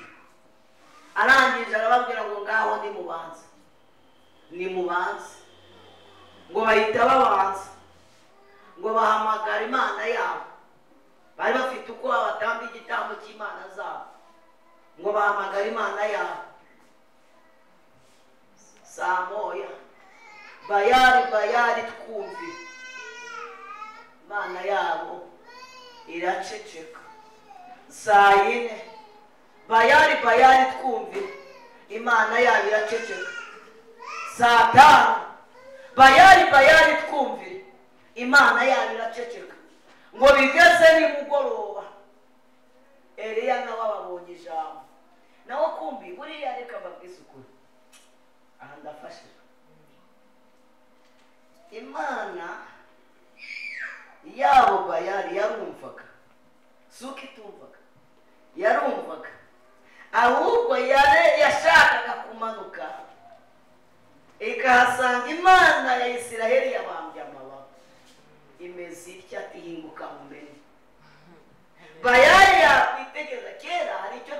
Arangije arababwira ngo ngaho nimubanze, nimubanze. Ngo bahita babanza, ngo bahamagara Imana yabo. Bari bafite uko batamba igitambo cy'Imana zabo, ngo bahamagara Imana yabo. Saa moya bayari bayari twumve, Imana yabo iraceceka. Saa yine bayari bayari twumve, Imana yabo iraceceka. Saa tanu bayari bayari twumve, Imana yabo iraceceka. Ngo bigeze nimugoroba, Eliya nawe ababonye ijambo. Nawe kumbi buriya reka mbabwize ukuri, aha ndafashijwe. Imana yabo bayari yarumvaga, si uko itumvaga, yarumvaga, ahubwo yashakaga kumanuka ikahasanga Imana ya Isiraheli yabambye amababa, imeze itya ati hinguka mumenye. Bayari yakwitegereza. Kera hari icyo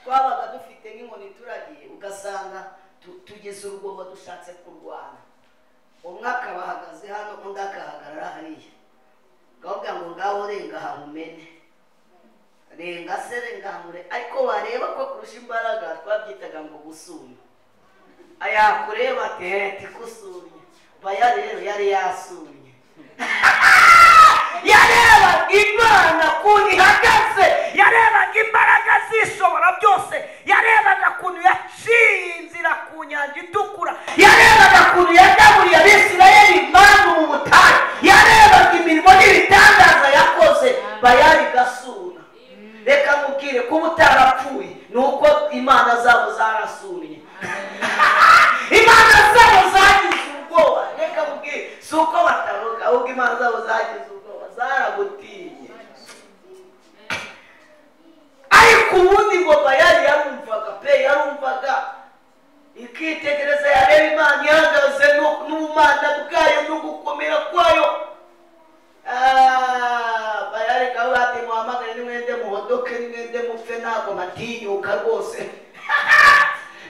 twabaga dufite nk'inkoni turagiye, ugasanga tugeze urugomo dushatse kurwana, umwe akaba ahagaze hano undi akahagarara hariya, ukavuga ngo ngaho renga hahumene, renga se renga hamure. Ariko wareba ko kurusha imbaraga twabyitaga ngo gusumba, ayakureba ati heti kusumye. Bayari rero yari yasumye. Yarebaga Imana ukuntu ihagaze, yarebaga imbaraga zishobora byose, yarebaga ukuntu yaciye inzira ku nyanja itukura, yarebaga ukuntu yagaburiye Abisirayeli imana mu butayu, yarebaga imirimo n'ibitangaza yakoze. Bayari gasuna. Reka mubwire, kuba utarapfuye ni uko Imana zabo zarasumye. Imana zabo zagize ubwoba. Reka mubwire, si uko bataroga, ahubwo Imana zabo zagize ubwoba, zaragutinye. Ariko ubundi ngo Bayari yarumvaga pe, yarumvaga, ikitegereza, yareba Imana ihagaze n'ubumana bwayo no gukomera kwayo. Bayari kavuga ati muhamagare nimwende muhodoke, nimwende mupfe, ntabwo matinyuka rwose.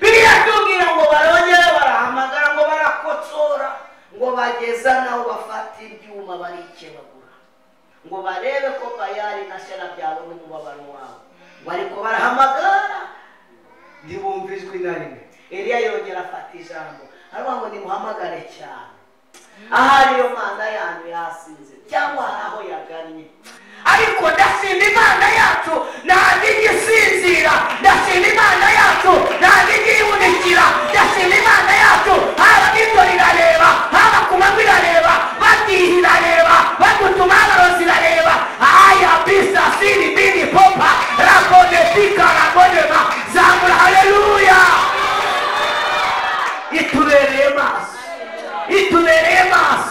Bibiliya tubwira ngo barongera barahamagara, ngo barakotsora, ngo bageza naho bafata ibyuma barikebagura, ngo barebe ko Bayari na Shera byabona umubabaro wabo. Ngo ariko barahamagara ntibumva ijwi na rimwe. Eliya yongera afata ijambo, aravuga ngo nimuhamagare cyane, ahari iyo Mana yanyu yasinze cyangwa hari aho yagannye. Ariko ndashima Imana yacu ntabwo ijya isinzira, ndashima Imana yacu ntabwo ijya ihunikira, ndashima Imana yacu haba nijoro irareba, haba ku manywa irareba, batiha irareba, bagutuma abarozi irareba. Aya bisa siri bini popa rabone pika rabone ma zamura. Haleluya! Itubereye maso, itubereye maso.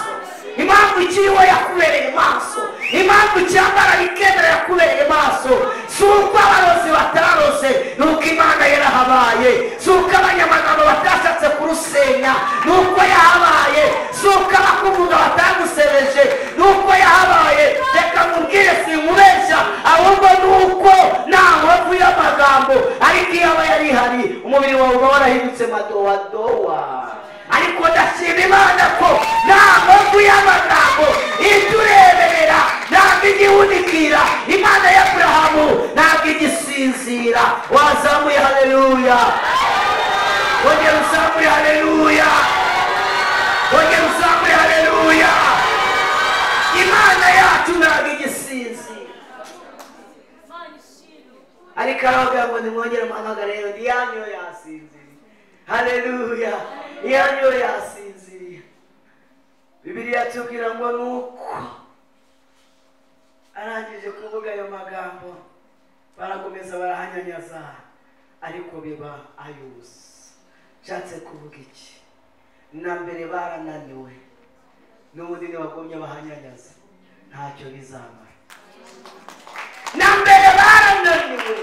Impamvu ikiriho yakubereye maso, impamvu cyambara bikemera yakubereye maso. Si uko abarozi batarose, ni uko Imana yarahabaye. Si uko abanyamagambo batashatse kurusenya, ni uko yahabaye. Si uko abakuvuga batagusebeje, ni uko yahabaye. Reka mubwire, sinkubeshya, ahubwo ni uko nta nkovu y'amagambo, ariko iyo aba yari ihari umubiri wawe uba warahindutse madowadowa. Ariko ndashima Imana ko nta nkovu y'amagambo itureberera, ntabwo igihunikira. Imana ya Aburahamu ntabwo igisinzira. Wazamuye haleluya, wongera uzamuye haleluya, wongera uzamuye haleluya. Imana yacu ntabwo igisinzira. Ariko aravuga ngo nimwongere muhamagare rero, iyanyu yasinziriye. Haleluya, iyanyu yasinziriye. Bibiliya tubwira ngo nuko arangije kuvuga ayo magambo barakomeza barahanyanyaza, ariko biba ayubusa. Nshatse kuvuga iki? Na mbere barananiwe, n'ubundi ntibagumye bahanyanyaza, ntacyo bizamara. Na mbere barananiwe.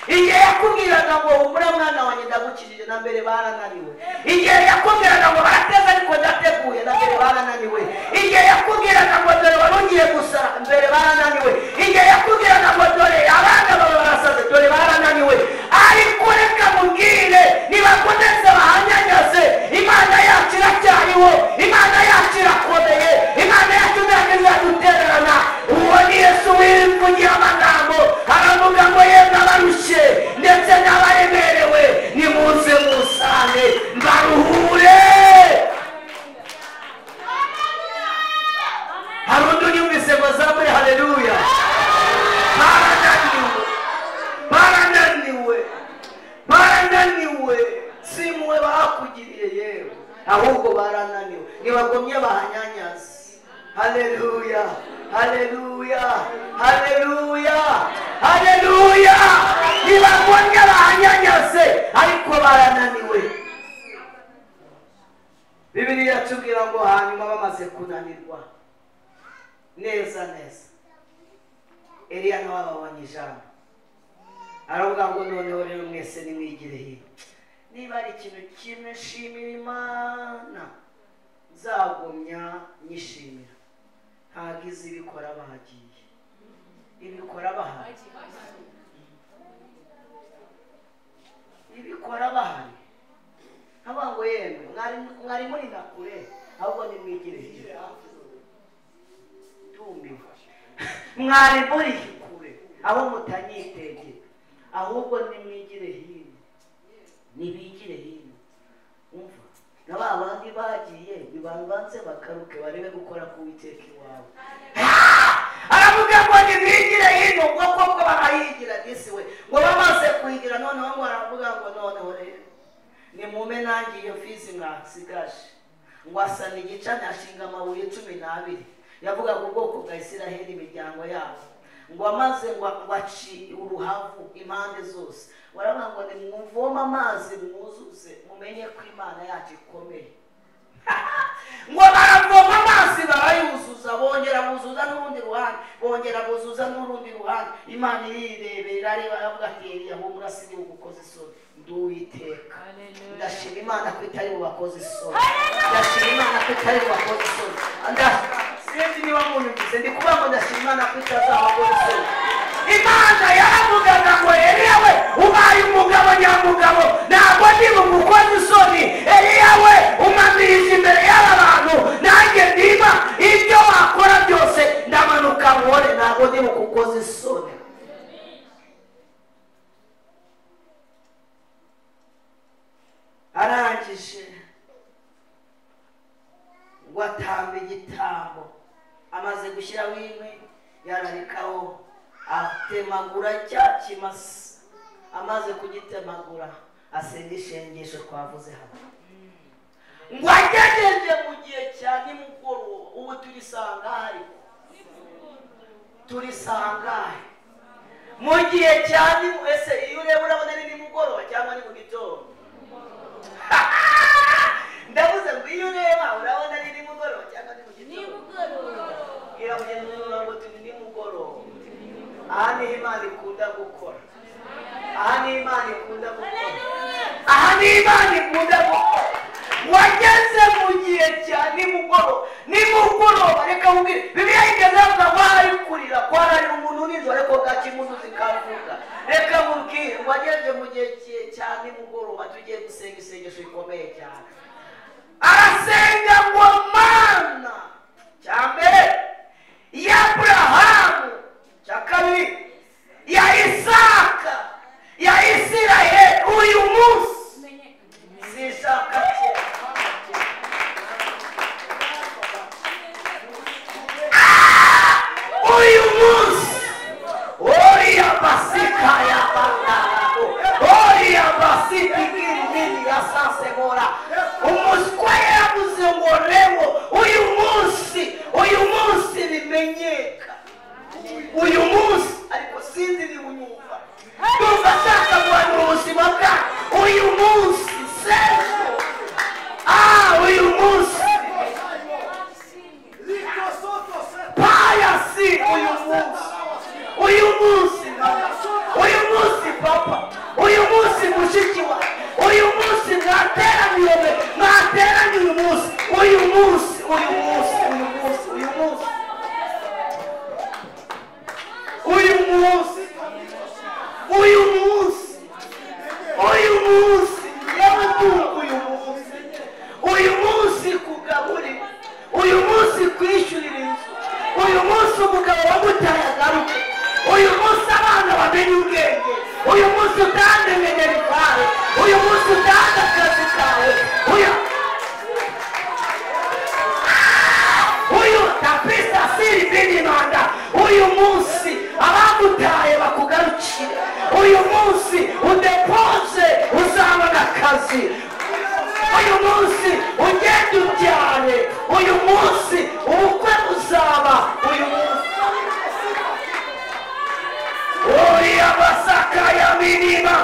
Igihe yakubwiraga ngo humura mwana wanjye ndagukijije, na mbere barananiwe. Igihe yakubwiraga ngo barateze ariko ndateguye, na mbere barananiwe. Igihe yakubwiraga ngo dore wari ugiye gusara, mbere barananiwe. Igihe yakubwiraga ngo dore abana bawe barasaze, dore barananiwe. Ariko reka mubwire, nibakomeze bahanyanyaze, Imana yacu iracyariho, Imana yacu irakomeye, Imana yacu ntabwo izadutererana. Uwo ni Yesu wivugiye amagambo, aravuga ngo yemwe abarushye ndetse n'abaremerewe, nimuze musange mbaruhure. Hari undi unyumvise ngo azamure haleluya? Barananiwe, barananiwe, barananiwe. Si impuhwe bakugiriye yewe, ahubwo barananiwe. Ntibagomye bahanyanyaze. Haleluya, haleluya, haleluya, haleluya. Ntibagomye bahanyanyaze, ariko barananiwe. Bibiliya itubwira ngo hanyuma bamaze kunanirwa neza neza, Eliya nawe ababonye ijambo, aravuga ngo noneho rero mwese nimwigire hino. Niba ari ikintu kimwe nshimira Imana, nzagumya nyishimira, ntabwo izi ibikora bahagiye, ibikora bahari, ibikora bahari. Nkavuga ngo yemwe mwari muri na kure, ahubwo nimwigire hino. Ndumiwe, mwari muri kure aho mutanyitegeye, ahubwo nimwigire hino, nibigire hino. Umva, na ba bandi bagiye nibanze bakaruke barebe gukora ku Uwiteka iwawe. Aravuga ngo nimwigire hino, ngo koko barahigira disi we, ngo bamaze kuhigira noneho ngo aravuga ngo noneho rero nimume nanjye iyo fizi mwasigaje. Ngo asana igicaniro ashinga amabuye 12, yavugaga ubwoko bwa Isiraheli imiryango yabo. Ngo amaze ngo aci uruhavu impande zose, baravuga ngo nimuvome amazi mwuzuze, mumenye ko Imana yacu ikomeye. Ngo baravoma amazi barayuzuza, bongera buzuza n'urundi ruhande, bongera buzuza n'urundi ruhande. Imana irirebera areba, aravuga ati Eliya humura sindi bugukoze isoni, ndi Uwiteka. Ndashima Imana ko itari bubakoze isoni, ndashima Imana ko itari bubakoze isoni. Sinzi niba munyumvise, ndi kuvuga ngo ndashima Imana ko itazabakoze isoni. Imana yaravugaga ngo Eliya we ubaye umugabo nyamugabo, ntabwo ndi bugukoze isoni. Eliya we umpamirije imbere y'aba bantu, nanjye niba ibyo wakora byose ndamanuka nkore, ntabwo ndi bugukoze isoni. Arangije ngo atamba igitambo, amaze gushyiraho inkwi yararikaho, atemagura cya kimasa. Amaze kugitemagura asenga ishengesho twavuze hano, ngo agejeje mu gihe cya nimugoroba. Ubu turi sangahe? Turi sangahe? Mu gihe cya nimugoroba. Ese iyo ureba urabona ni nimugoroba cyangwa ni mu gitondo? Ndavuze ngo iyo ureba urabona ni nimugoroba cyangwa ni mu gitondo? Bwira mugenzi wawe ngo turi nimugoroba. Aha niho Imana ikunda gukora, aha niho Imana ikunda gukora, aha niho Imana ikunda gukora. Wageze mu gihe cya nimugoroba, nimugoroba. Reka nkubwire, Bibiliya igeze avuga ngo hari kurira kwararira umuntu nijoro, ariko bwacya impundu zikavuga. Reka nkubwire, wageze mu gihe cya nimugoroba, tugiye gusenga isengesho rikomeye cyane. Arasenga ngo Mana, cya mbere ya Aburahamu, cya kabiri ya Isaka, ya Isiraheli, uyu munsi sinshaka kera. Uyu munsi uriya basikaya sitikiri nini ya sasemora. Umuswa yaravuze ngo rewo uyu munsi bimenyeka. Uyu munsi ariko sinzi ni unyumva. Ndumva ashaka guhanura ubuzima bwa uyu munsi sejo. Uyu munsi. Paya si uyu munsi. Uyu munsi mama. Uyu munsi papa. Uyu munsi mushiki wa. Uyu munsi mwateraniye mwateraniye uyu munsi. Uyu munsi, uyu munsi, uyu munsi, uyu munsi. Uyu munsi. Uyu munsi. Uyu munsi. Yewe ndumva uyu munsi. Uyu munsi kugaburira. Uyu munsi kwishyurira inzu. Uyu munsi umugabo wagutaye agaruke. Uyu munsi abana bamenye ubwenge. Uyu munsi utange minerivare. Uyu munsi utange akazi kawe. Uyu tapisa siri binimanda. Uyu munsi abagutaye bakugarukire. Uyu munsi udepoze uzabona akazi. Uyu munsi ugende ubyare. Uyu munsi ubukwe buzaba. Uyu munsi uriya masaka ya mirima.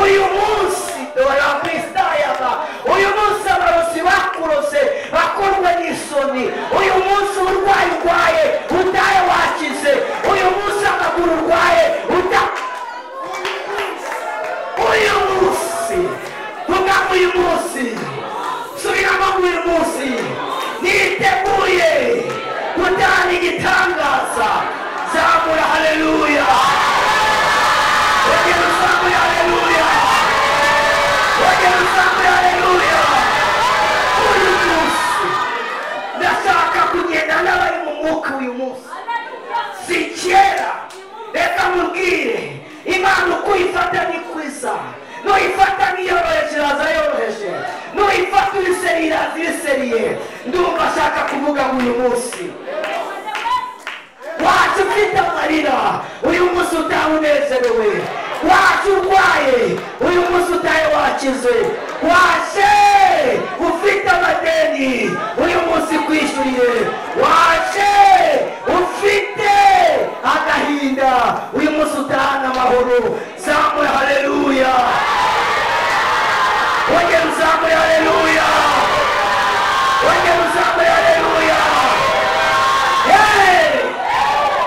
Uyu munsi dora pistayaba. Uyu munsi abarozi bakurose bakorwa n'isoni. Uyu munsi uburwayi urwaye utaye wakize. Uyu munsi amaguru urwaye uta. Uyu munsi vuga uyu munsi subiramo uyu munsi niteguye gutanga igitangaza. Zamura haleluya. Ongera uzamure haleluya. Ongera uzamure haleluya. Uyu munsi ndashaka kugenda n'abari mu mwuka uyu munsi. Si kera. Reka mubwire Imana uko uyifata ni kwiza. Nuyifata niyoroheje iraza yoroheje. Nuyifata uriseriye iraza iriseriye. Ndumva ashaka kuvuga ngo uyu munsi wacu ufite amarira, uyu munsi utaha unezerewe. Wacu urwaye, uyu munsi utahe wakize. Waje ufite amadeni, uyu munsi kwishyuriye. Waje ufite agahinda, uyu munsi utahana amahoro. Zamura haleluya. Ongera uzamure haleluya. Ongera uzamure haleluya. Hey!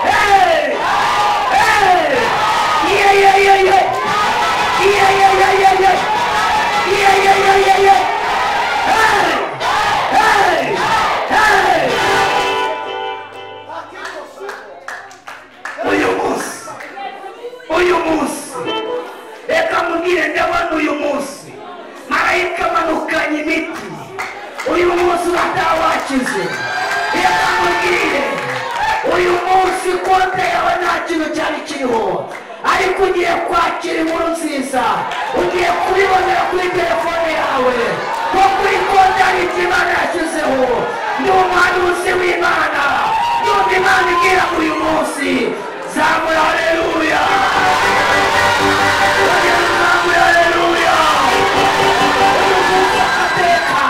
Hey! Hey! Yeah, yeah, yeah, yeah. Yeah, yeah, yeah, yeah, yeah. Yeah, yeah, yeah, yeah, yeah. Hey! Hey! Hey! Uyu munsi. Uyu munsi. Reka mubwire ndabona uyu munsi. Marayika amanukanye imiti. Uyu munsi uratawakize. Reka mubwire uyu munsi konte yawe nta kintu cyari kiriho, ariko ugiye kwakira inkuru nziza. Ugiye kubibonera kuri telefone yawe ko kuri konte hari icyo Imana yashyizeho. Ndi umuhanuzi w'Imana. Ndumva Imana ibwira ngo uyu munsi zamura haleluya. Zamura haleluya. Uyu munsi amateka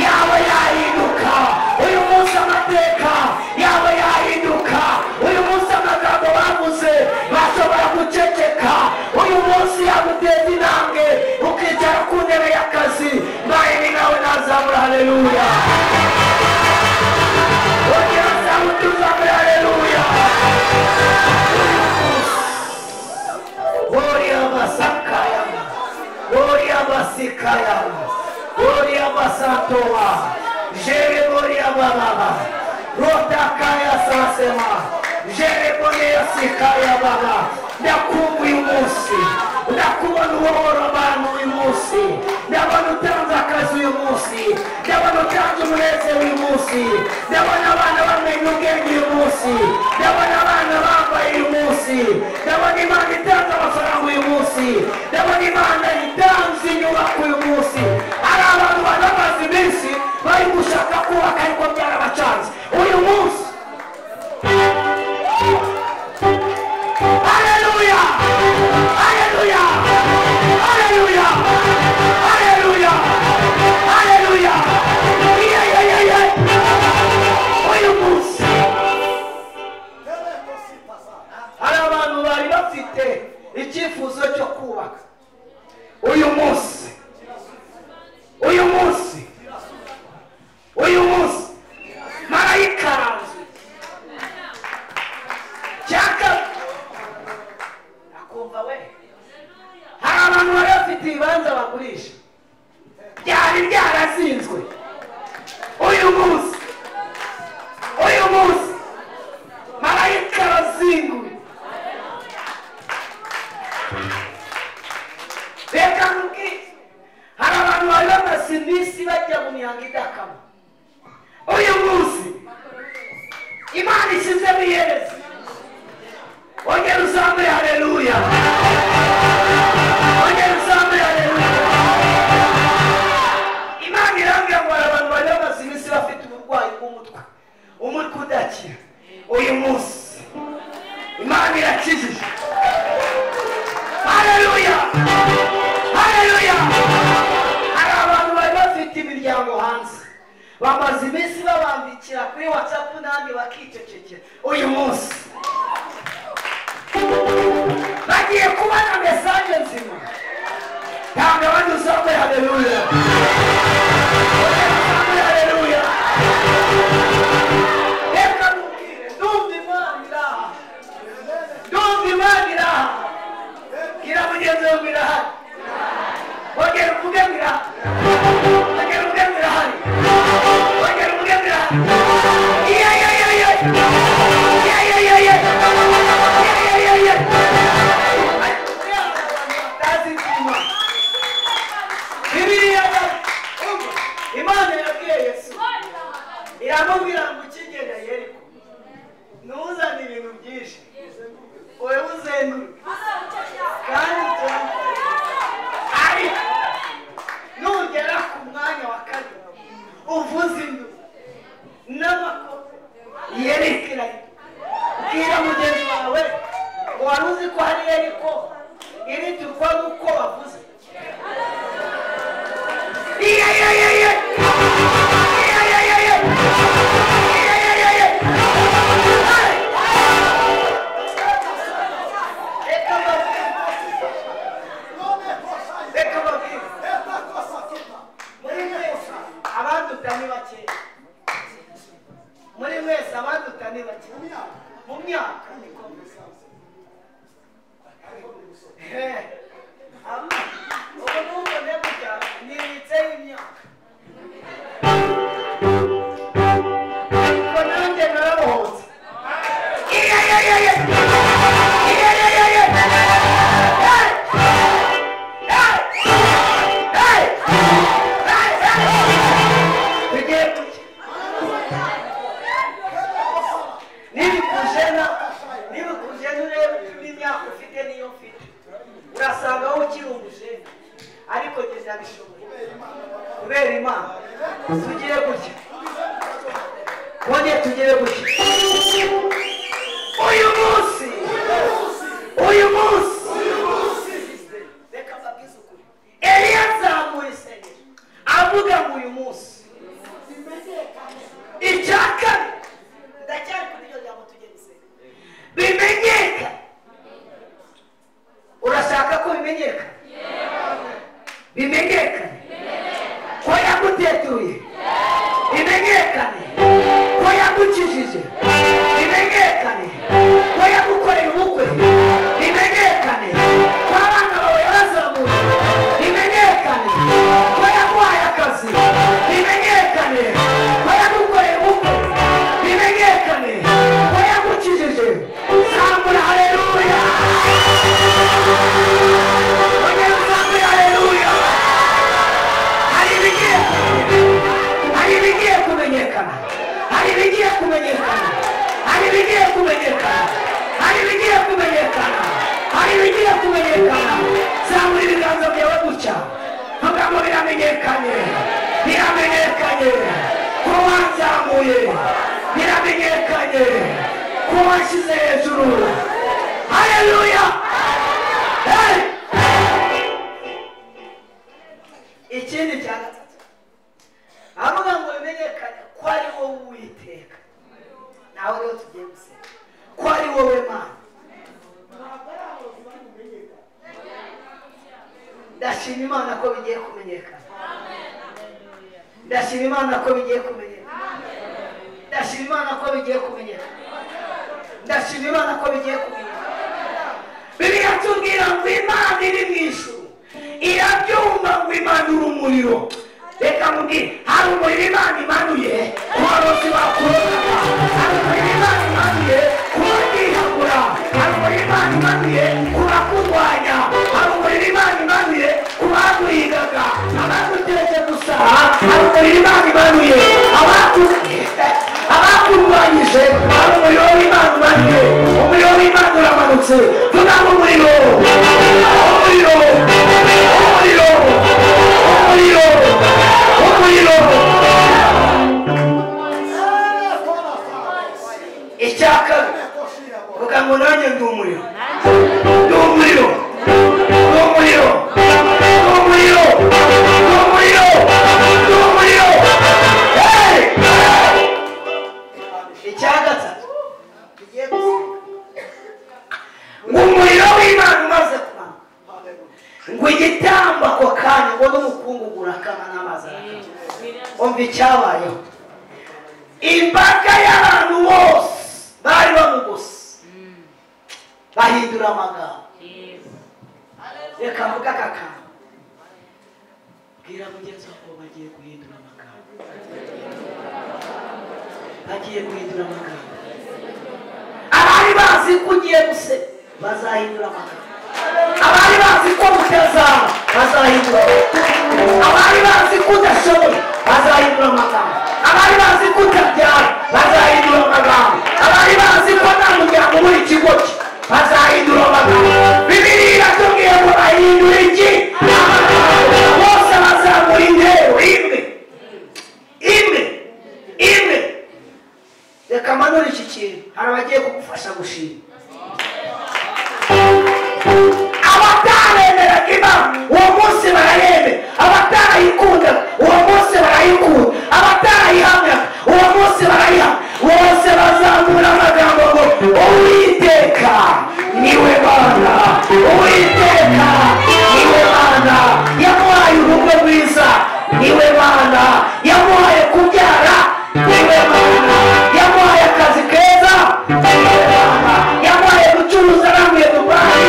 yawe yahinduka. Uyu munsi amateka yawe yahinduka. Uyu munsi amagambo bavuze bashobora guceceka. Uyu munsi yaguteza intambwe ukicara ku ntebe y'akazi. Mbaye ni nawe nazamura haleluya. Ongera sauti uzamure haleluya. Uyu munsi Gloria masakaya, Gloria masikaya, Gloria masatoa, Jere gloria baba, Rotakaya sasema, Jere gloria sikaya baba. Ndakumva uyu munsi, ndakubona ubohora abantu uyu munsi, ndabona utanze akazi uyu munsi, ndabona utanze umunezero uyu munsi, ndabona abana bamenya ubwenge uyu munsi, ndabona abana bambaye uyu munsi, ndabona Imana itanze amafaranga uyu munsi, ndabona Imana itanze inyubako uyu munsi. Hari abantu bari bamaze iminsi bari gushaka kubaka ariko byarabacanze. Uyu munsi Haleluya! Haleluya! Haleluya! bagurisha byari byarazinzwe. Uyu munsi marayika arazinguye. Reka nkubwire, hari abantu bari bamaze iminsi bajya mu mihango idakama. Uyu munsi Imana ishyizemo iherezo. Ongera uzamure haleluya. Ongera uzamure haleluya. Imana irambwira ngo hari abantu bari bamaze iminsi bafite uburwayi bw'umutwe, umutwe udakira. Uyu munsi Imana irakijije. Haleluya, haleluya. Hari abantu bari bafite imiryango hanze, bamaze iminsi babandikira kuri WhatsApp n'ahandi bakicecekera. Uyu munsi bagiye kubona mesaje nzima. Tanga abandi uzamure haleluya. Uzamure haleluya. Reka nkubwire, ndumva Imana iraha, ndumva Imana iraha. Bwira mugenzi wawe ngo irahari. Ongera uvuge ngo irahari. Ongera uvuge ngo irahari. Ongera uvuge ngo irahari. Iya, iya, iya, iya. Iya, iya, iya, iya. Iya, iya, iya. Ariko buriya hari abantu batazi iby'Imana. Bibiliya umva, Imana yabwiye Yesu, iramubwira ngo ukigenda Yeriko ntuzane ibintu byinshi, wowe uzenguruke kandi utonde. Ariko nugera ku mwanya wa kabiri uvuze induru n'amakoma yerekeranye, bwira mugenzi wawe ngo wari uzi ko hari Yeriko iriturwa n'uko bavuze. Iya, iya, iya, iya. Iya, iya, iya, iya. Iya, iya, iya, iya. Reka mbabwire, reka mbabwire, muri mwese abaduta ni bakeya. Muri mwese abaduta ni bakeya mu myaka niko. Ubu n'ubwo gutya nibitseho imyaka, ariko nanjye narabohotse. Iya, iya, iya, iya. Iya, iya, iya, iya. Hey! Hey! Hey! Hey! Hey! Tugiye gutya. Nibikujena, nibikujena urebe n'imyaka ufite n'iyo mfite, urasanga wowe ukiri umujene, ariko njye ndabishoboye kubera Imana. Tugire gutya, twongere tugire gutya. Uyu munsi, uyu munsi, reka mbabwize ukuri, Eliya azamuye isengesho avuga ngo uyu munsi. Icya kabiri, ndacyari kuri iryo jambo tugiye gusenga, bimenyekane. Urashaka ko bimenyekana? Bimenyekane ko yagutetuye, bimenyekane ko yagukijije, bimenyekane ko yagukoreye ubukwe, bimenyekane ko abana bawe yabazamuye, bimenyekane ko yaguhaye akazi, bimenyekane ko yagukoreye ubukwe, bimenyekane ko yagukijije. Zamura haleluya. Ongera uzamure haleluya. Hari ibigiye kumenyekana, hari ibigiye kumenyekana, hari ibigiye kumenyekana, hari ibigiye kumenyekana, hari ibigiye kumenyekana, hari ibigiye kumenyekana. Zamura ibiganza byawe gutya, vuga ngo biramenyekanye, biramenyekanye ko wanzamuye, biramenyekanye ko wanshyize hejuru. Haleluya. Hey! Ikindi cya gatatu, avuga ngo bimenyekane ko ari wowe Uwiteka. Nawe rero tugiye gusenga ko ari wowe Mana. Ndashima Imana ko bigiye kumenyekana. Ndashima Imana ko bigiye kumenyekana. Ndashima Imana ko bigiye kumenyekana. Ndashima Imana ko bigiye kumenyekana. Bibiliya tubwira ngo Imana iri mu ijuru Irabyumva ngo imanura umuriro. Reka mubwire, hari umuriro Imana imanuye ku barozi bakurogaga, hari umuriro Imana imanuye ku batihagura, hari umuriro Imana imanuye ku bakurwanya, hari umuriro Imana imanuye ku baguhigaga, abaguteretse gusa, hari umuriro Imana imanuye abakurwanyije, hari umuriro w'Imana imanuye. Umuriro w'Imana uramanutse. Vuga ngo umuriro, umuriro, umuriro, umuriro, umuriro. Icya kabiri, vuga ngo nanjye ndi umuriro, ndi umuriro, ndi umuriro, ndi umuriro, ndi umuriro, ndi umuriro. Icya gatatu, tugiye gusenga ngo umuriro w'Imana umaze kumanuka, ngo igitambo ako kanya ngo n'umukungugu urakama n'amazi arakama. Umva icyabayeho, imbaga y'abantu bose bari bamugose bahindura amagambo. Reka mvuge aka kantu, bwira mugenzi wawe bagiye guhindura amagambo, bagiye guhindura amagambo. Abari bazi ko ugiye guseka bazahindura amagambo, abari bazi ko mutazaba bazahindura amagambo, abari bazi ko udashoboye bazahindura amagambo, abari bazi ko utabyara bazahindura amagambo, abari bazi ko nta muryango muri ikigo cye bazahindura amagambo. Bibiliya iratubwiye ngo bahindura iki? Amagambo. Bose bazamura intero imwe imwe imwe. Reka manure iki kintu, hari abagiye kugufasha gushima. Abataremeraga Imana uwo munsi barayemera, abatarayikundaga uwo munsi barayikunda, abatarayihamyaga uwo munsi barayihamya. Bose bazamura amagambo ngo Uwiteka niwe Mana, Uwiteka niwe Mana, yamuhaye urugo rwiza, niwe Mana, yamuhaye kubyara, niwe Mana, yamuhaye akazi keza, niwe Mana, yamuhaye gucuruza arambuye Dubayi,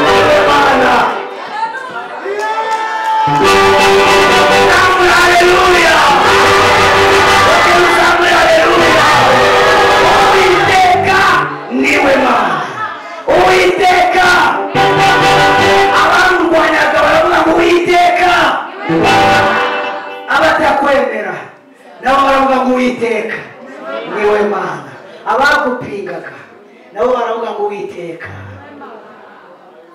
niwe Mana. Haleluya, haleluya. Uwiteka niwe Mana, Uwiteka. Abamurwanyaga baravuga ngo Uwiteka, abatakwemera nabo baravuga ngo Uwiteka niwe Mana, abagupingaga nabo baravuga ngo Uwiteka.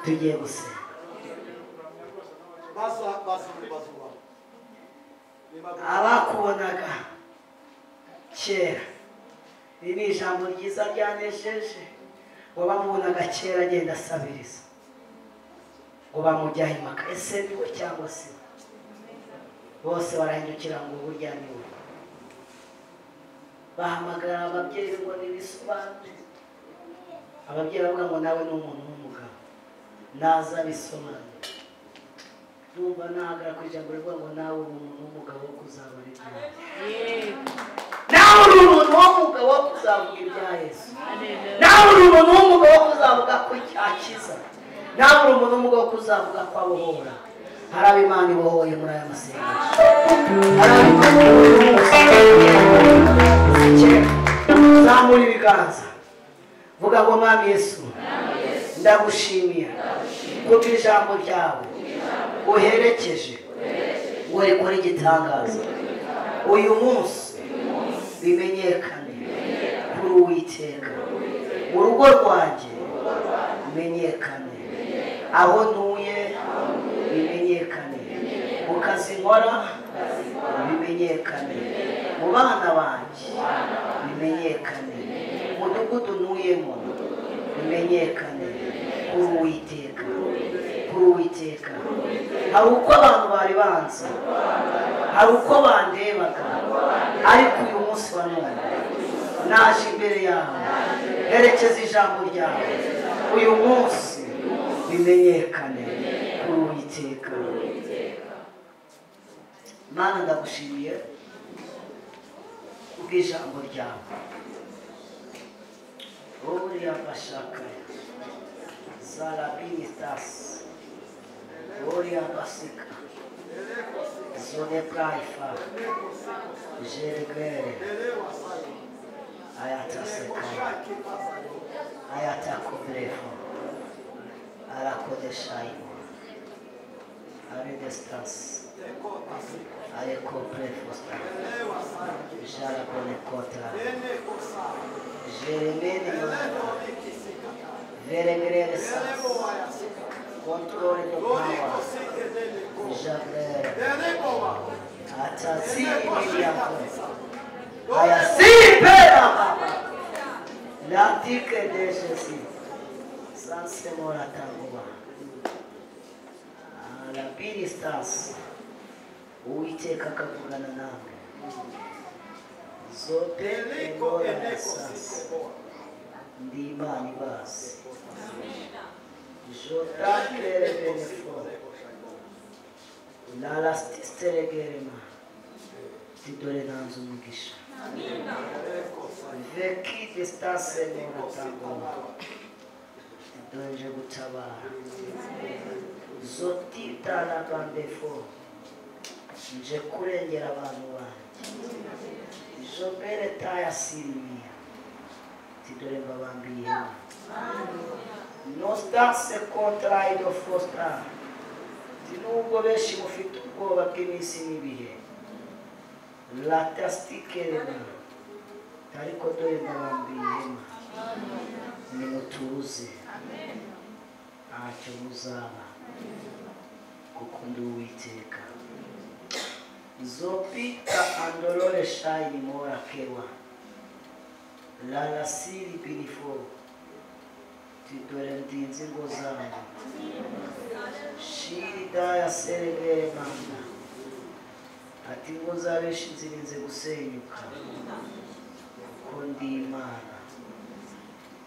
Tugiye gusenga. Abakubonaga kera, iri ni ijambo ryiza ryanesheje, ngo bamubonaga kera agenda asabiriza, ngo bamujyaho impaka, ese niwe cyangwa se we? Bose barahindukira ngo burya ni we. Bahamagara ababyeyi ngo nibisobanure. Ababyeyi bavuga ngo nawe ni umuntu w'umugabo, naza bisobanure. Ndumva nahagara ku ijambo rivuga ngo nawe uri umuntu w'umugabo wo kuzabara ibyaha. Nawe uri umuntu w'umugabo wo kuzavuga ibya Yesu. Nawe uri umuntu w'umugabo wo kuzavuga ko akiza. Nawe uri umuntu w'umugabo wo kuzavuga ko abohora. Hari abo Imana ibohoye muri aya masengesho. Hari abo Imana ibohoye. Zamura ibiganza, vuga ngo Mwami Yesu, ndagushimiye kuko ijambo ryawe uherekeje ngo rikore igitangaza. Uyu munsi bimenyekane kuri Uwiteka, mu rugo rwanjye bimenyekane, aho ntuye bimenyekane, mu kazi nkora bimenyekane, mu bana banjye bimenyekane, mu mudugudu ntuyemo bimenyekane kuri Uwiteka, kuri Uwiteka. Hari uko abantu bari banzi, hari uko bandebaga, ariko uyu munsi wa none naje imbere yawe, herekeza ijambo ryawe. Uyu munsi bimenyekane kuri Uwiteka. Mana, ndagushimiye kubw'ijambo ryawe. Uriya bashakaya zarabinitas Oria basika. Zone praifa. Jeregere. Ayataseka. Ayatakobrefo. Arakodeshaimo. Aredestas. Arekoprefosta. Jarakonekota. Jeremene mana. Veregrere sas. Controle do power. Jagrere. Atazini miliako. Ayasipera baba. Latike de Jesus. Sansemora tangua. Alabiristas. Uwiteka akavugana namwe. Zope emora sas. Ndi Imana ibazi. Jotakere benefo. Lalastisteregerema. Tidore nanze umugisha. Veki distance mora tangua. Tidore nje gutabara. Zotita la bandefo. Nje kurengera abantu banjye. Jobere taya silmia. Tidore mbabambiye ihema. Nostase kontra ido fostra. Nubwo benshi mufite ubwoba bw'iminsi n'ibihe. Latastikerema. Ariko dore mbabambiye ihema. Nimutuze. Ntacyo muzaba. Kuko ndi Uwiteka. Zopita andolore shaini mora kewa. Lalasiri binifo. Tidore ndinze ingo zanyu. Shiri daya seregere manda. Ati ingo za benshi zirinze gusenyuka. Kuko ndi Imana.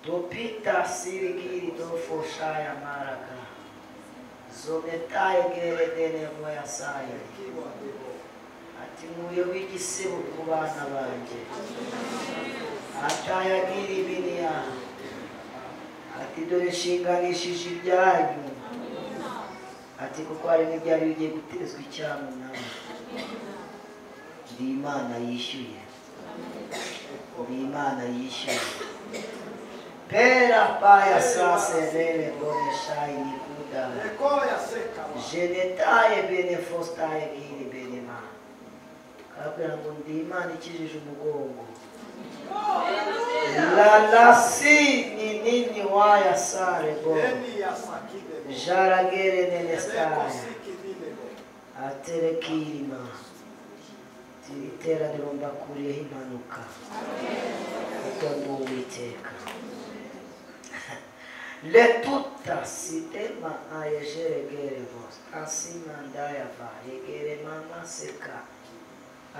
Dopita sirigiri dofo shaya maraga. Zometaye gere dene voya saye. Ati nkuyeho igisebo ku bana banjye. Atayagira ibiniya. Ati dore nshinganishije ibyanyu. Ati kuko hari n'ibyari bigiye gutezwa icyamunara. Ndi Imana yishyuye. Ndi Imana yishyuye. Pera paya sase rere bone shayi nikuda. Jenetaye bene fostaye giri benema. Kabwira ngo ndi Imana ikijije umugongo. Lalasi ni nini waya sare bo. Jaragere nenestaya. Aterekirima. Iteraniro mbakuriyeho impanuka. Kuko ndi Uwiteka. Letuta sitema ayejeregere vos. Asimandaya va yegere mama seka.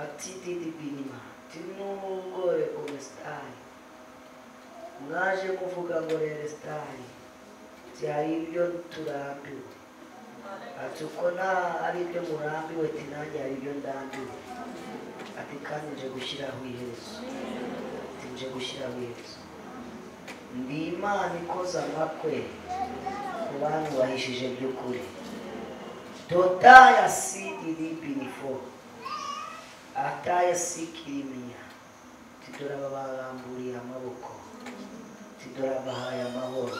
Atididi binima. Tinungore komestai. Mwaje kuvuga ngo rerestai. Hari ibyo turambiwe. Ati uko nta ari ibyo murambiwe, ati nanjye hari ibyo ndambiwe. Ati kandi nje gushyiraho iherezo. Ati nje gushyiraho iherezo. Ndi Imana ikoze amakwe ku banyubahishije by'ukuri. Totaya sidiri binifo. Ataya sikirimiya. Tidora babaramburiye amaboko. Tidora bahaye amahoro.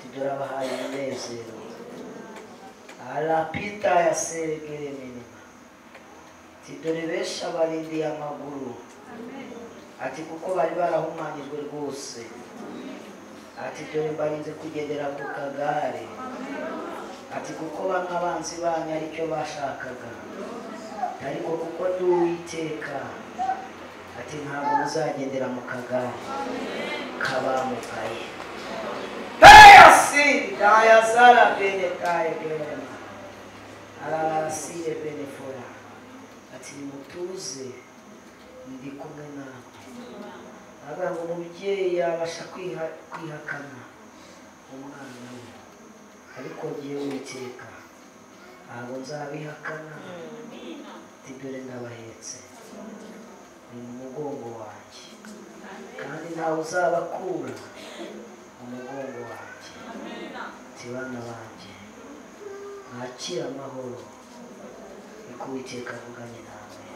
Tidora bahaye umunezero. Arapita ya seregere minima. Tidore benshi abarindiye amaguru. Ati kuko bari barahumanyijwe rwose. Ati dore mbarinze kugendera ku kagare. Ati kuko bamwe abanzi banyu aricyo bashakaga. Ariko kuko ndi Uwiteka. Ati ntabwo muzagendera mu kagare kabamugaye. Dayasi dayazara bene taye gerema. Ararasire bene fora. Ati nimutuze ndi kumwe nawe. Avuga ngo umubyeyi yabasha kwihakana umwana we, ariko ngiye Uwiteka ntabwo nzabihakana. Ati dore ndabahetse ni mu mugongo wanjye, kandi ntawe uzabakura mu mugongo wanjye. Ati bana banjye, Mwakire amahoro, niko Uwiteka avuganye namwe.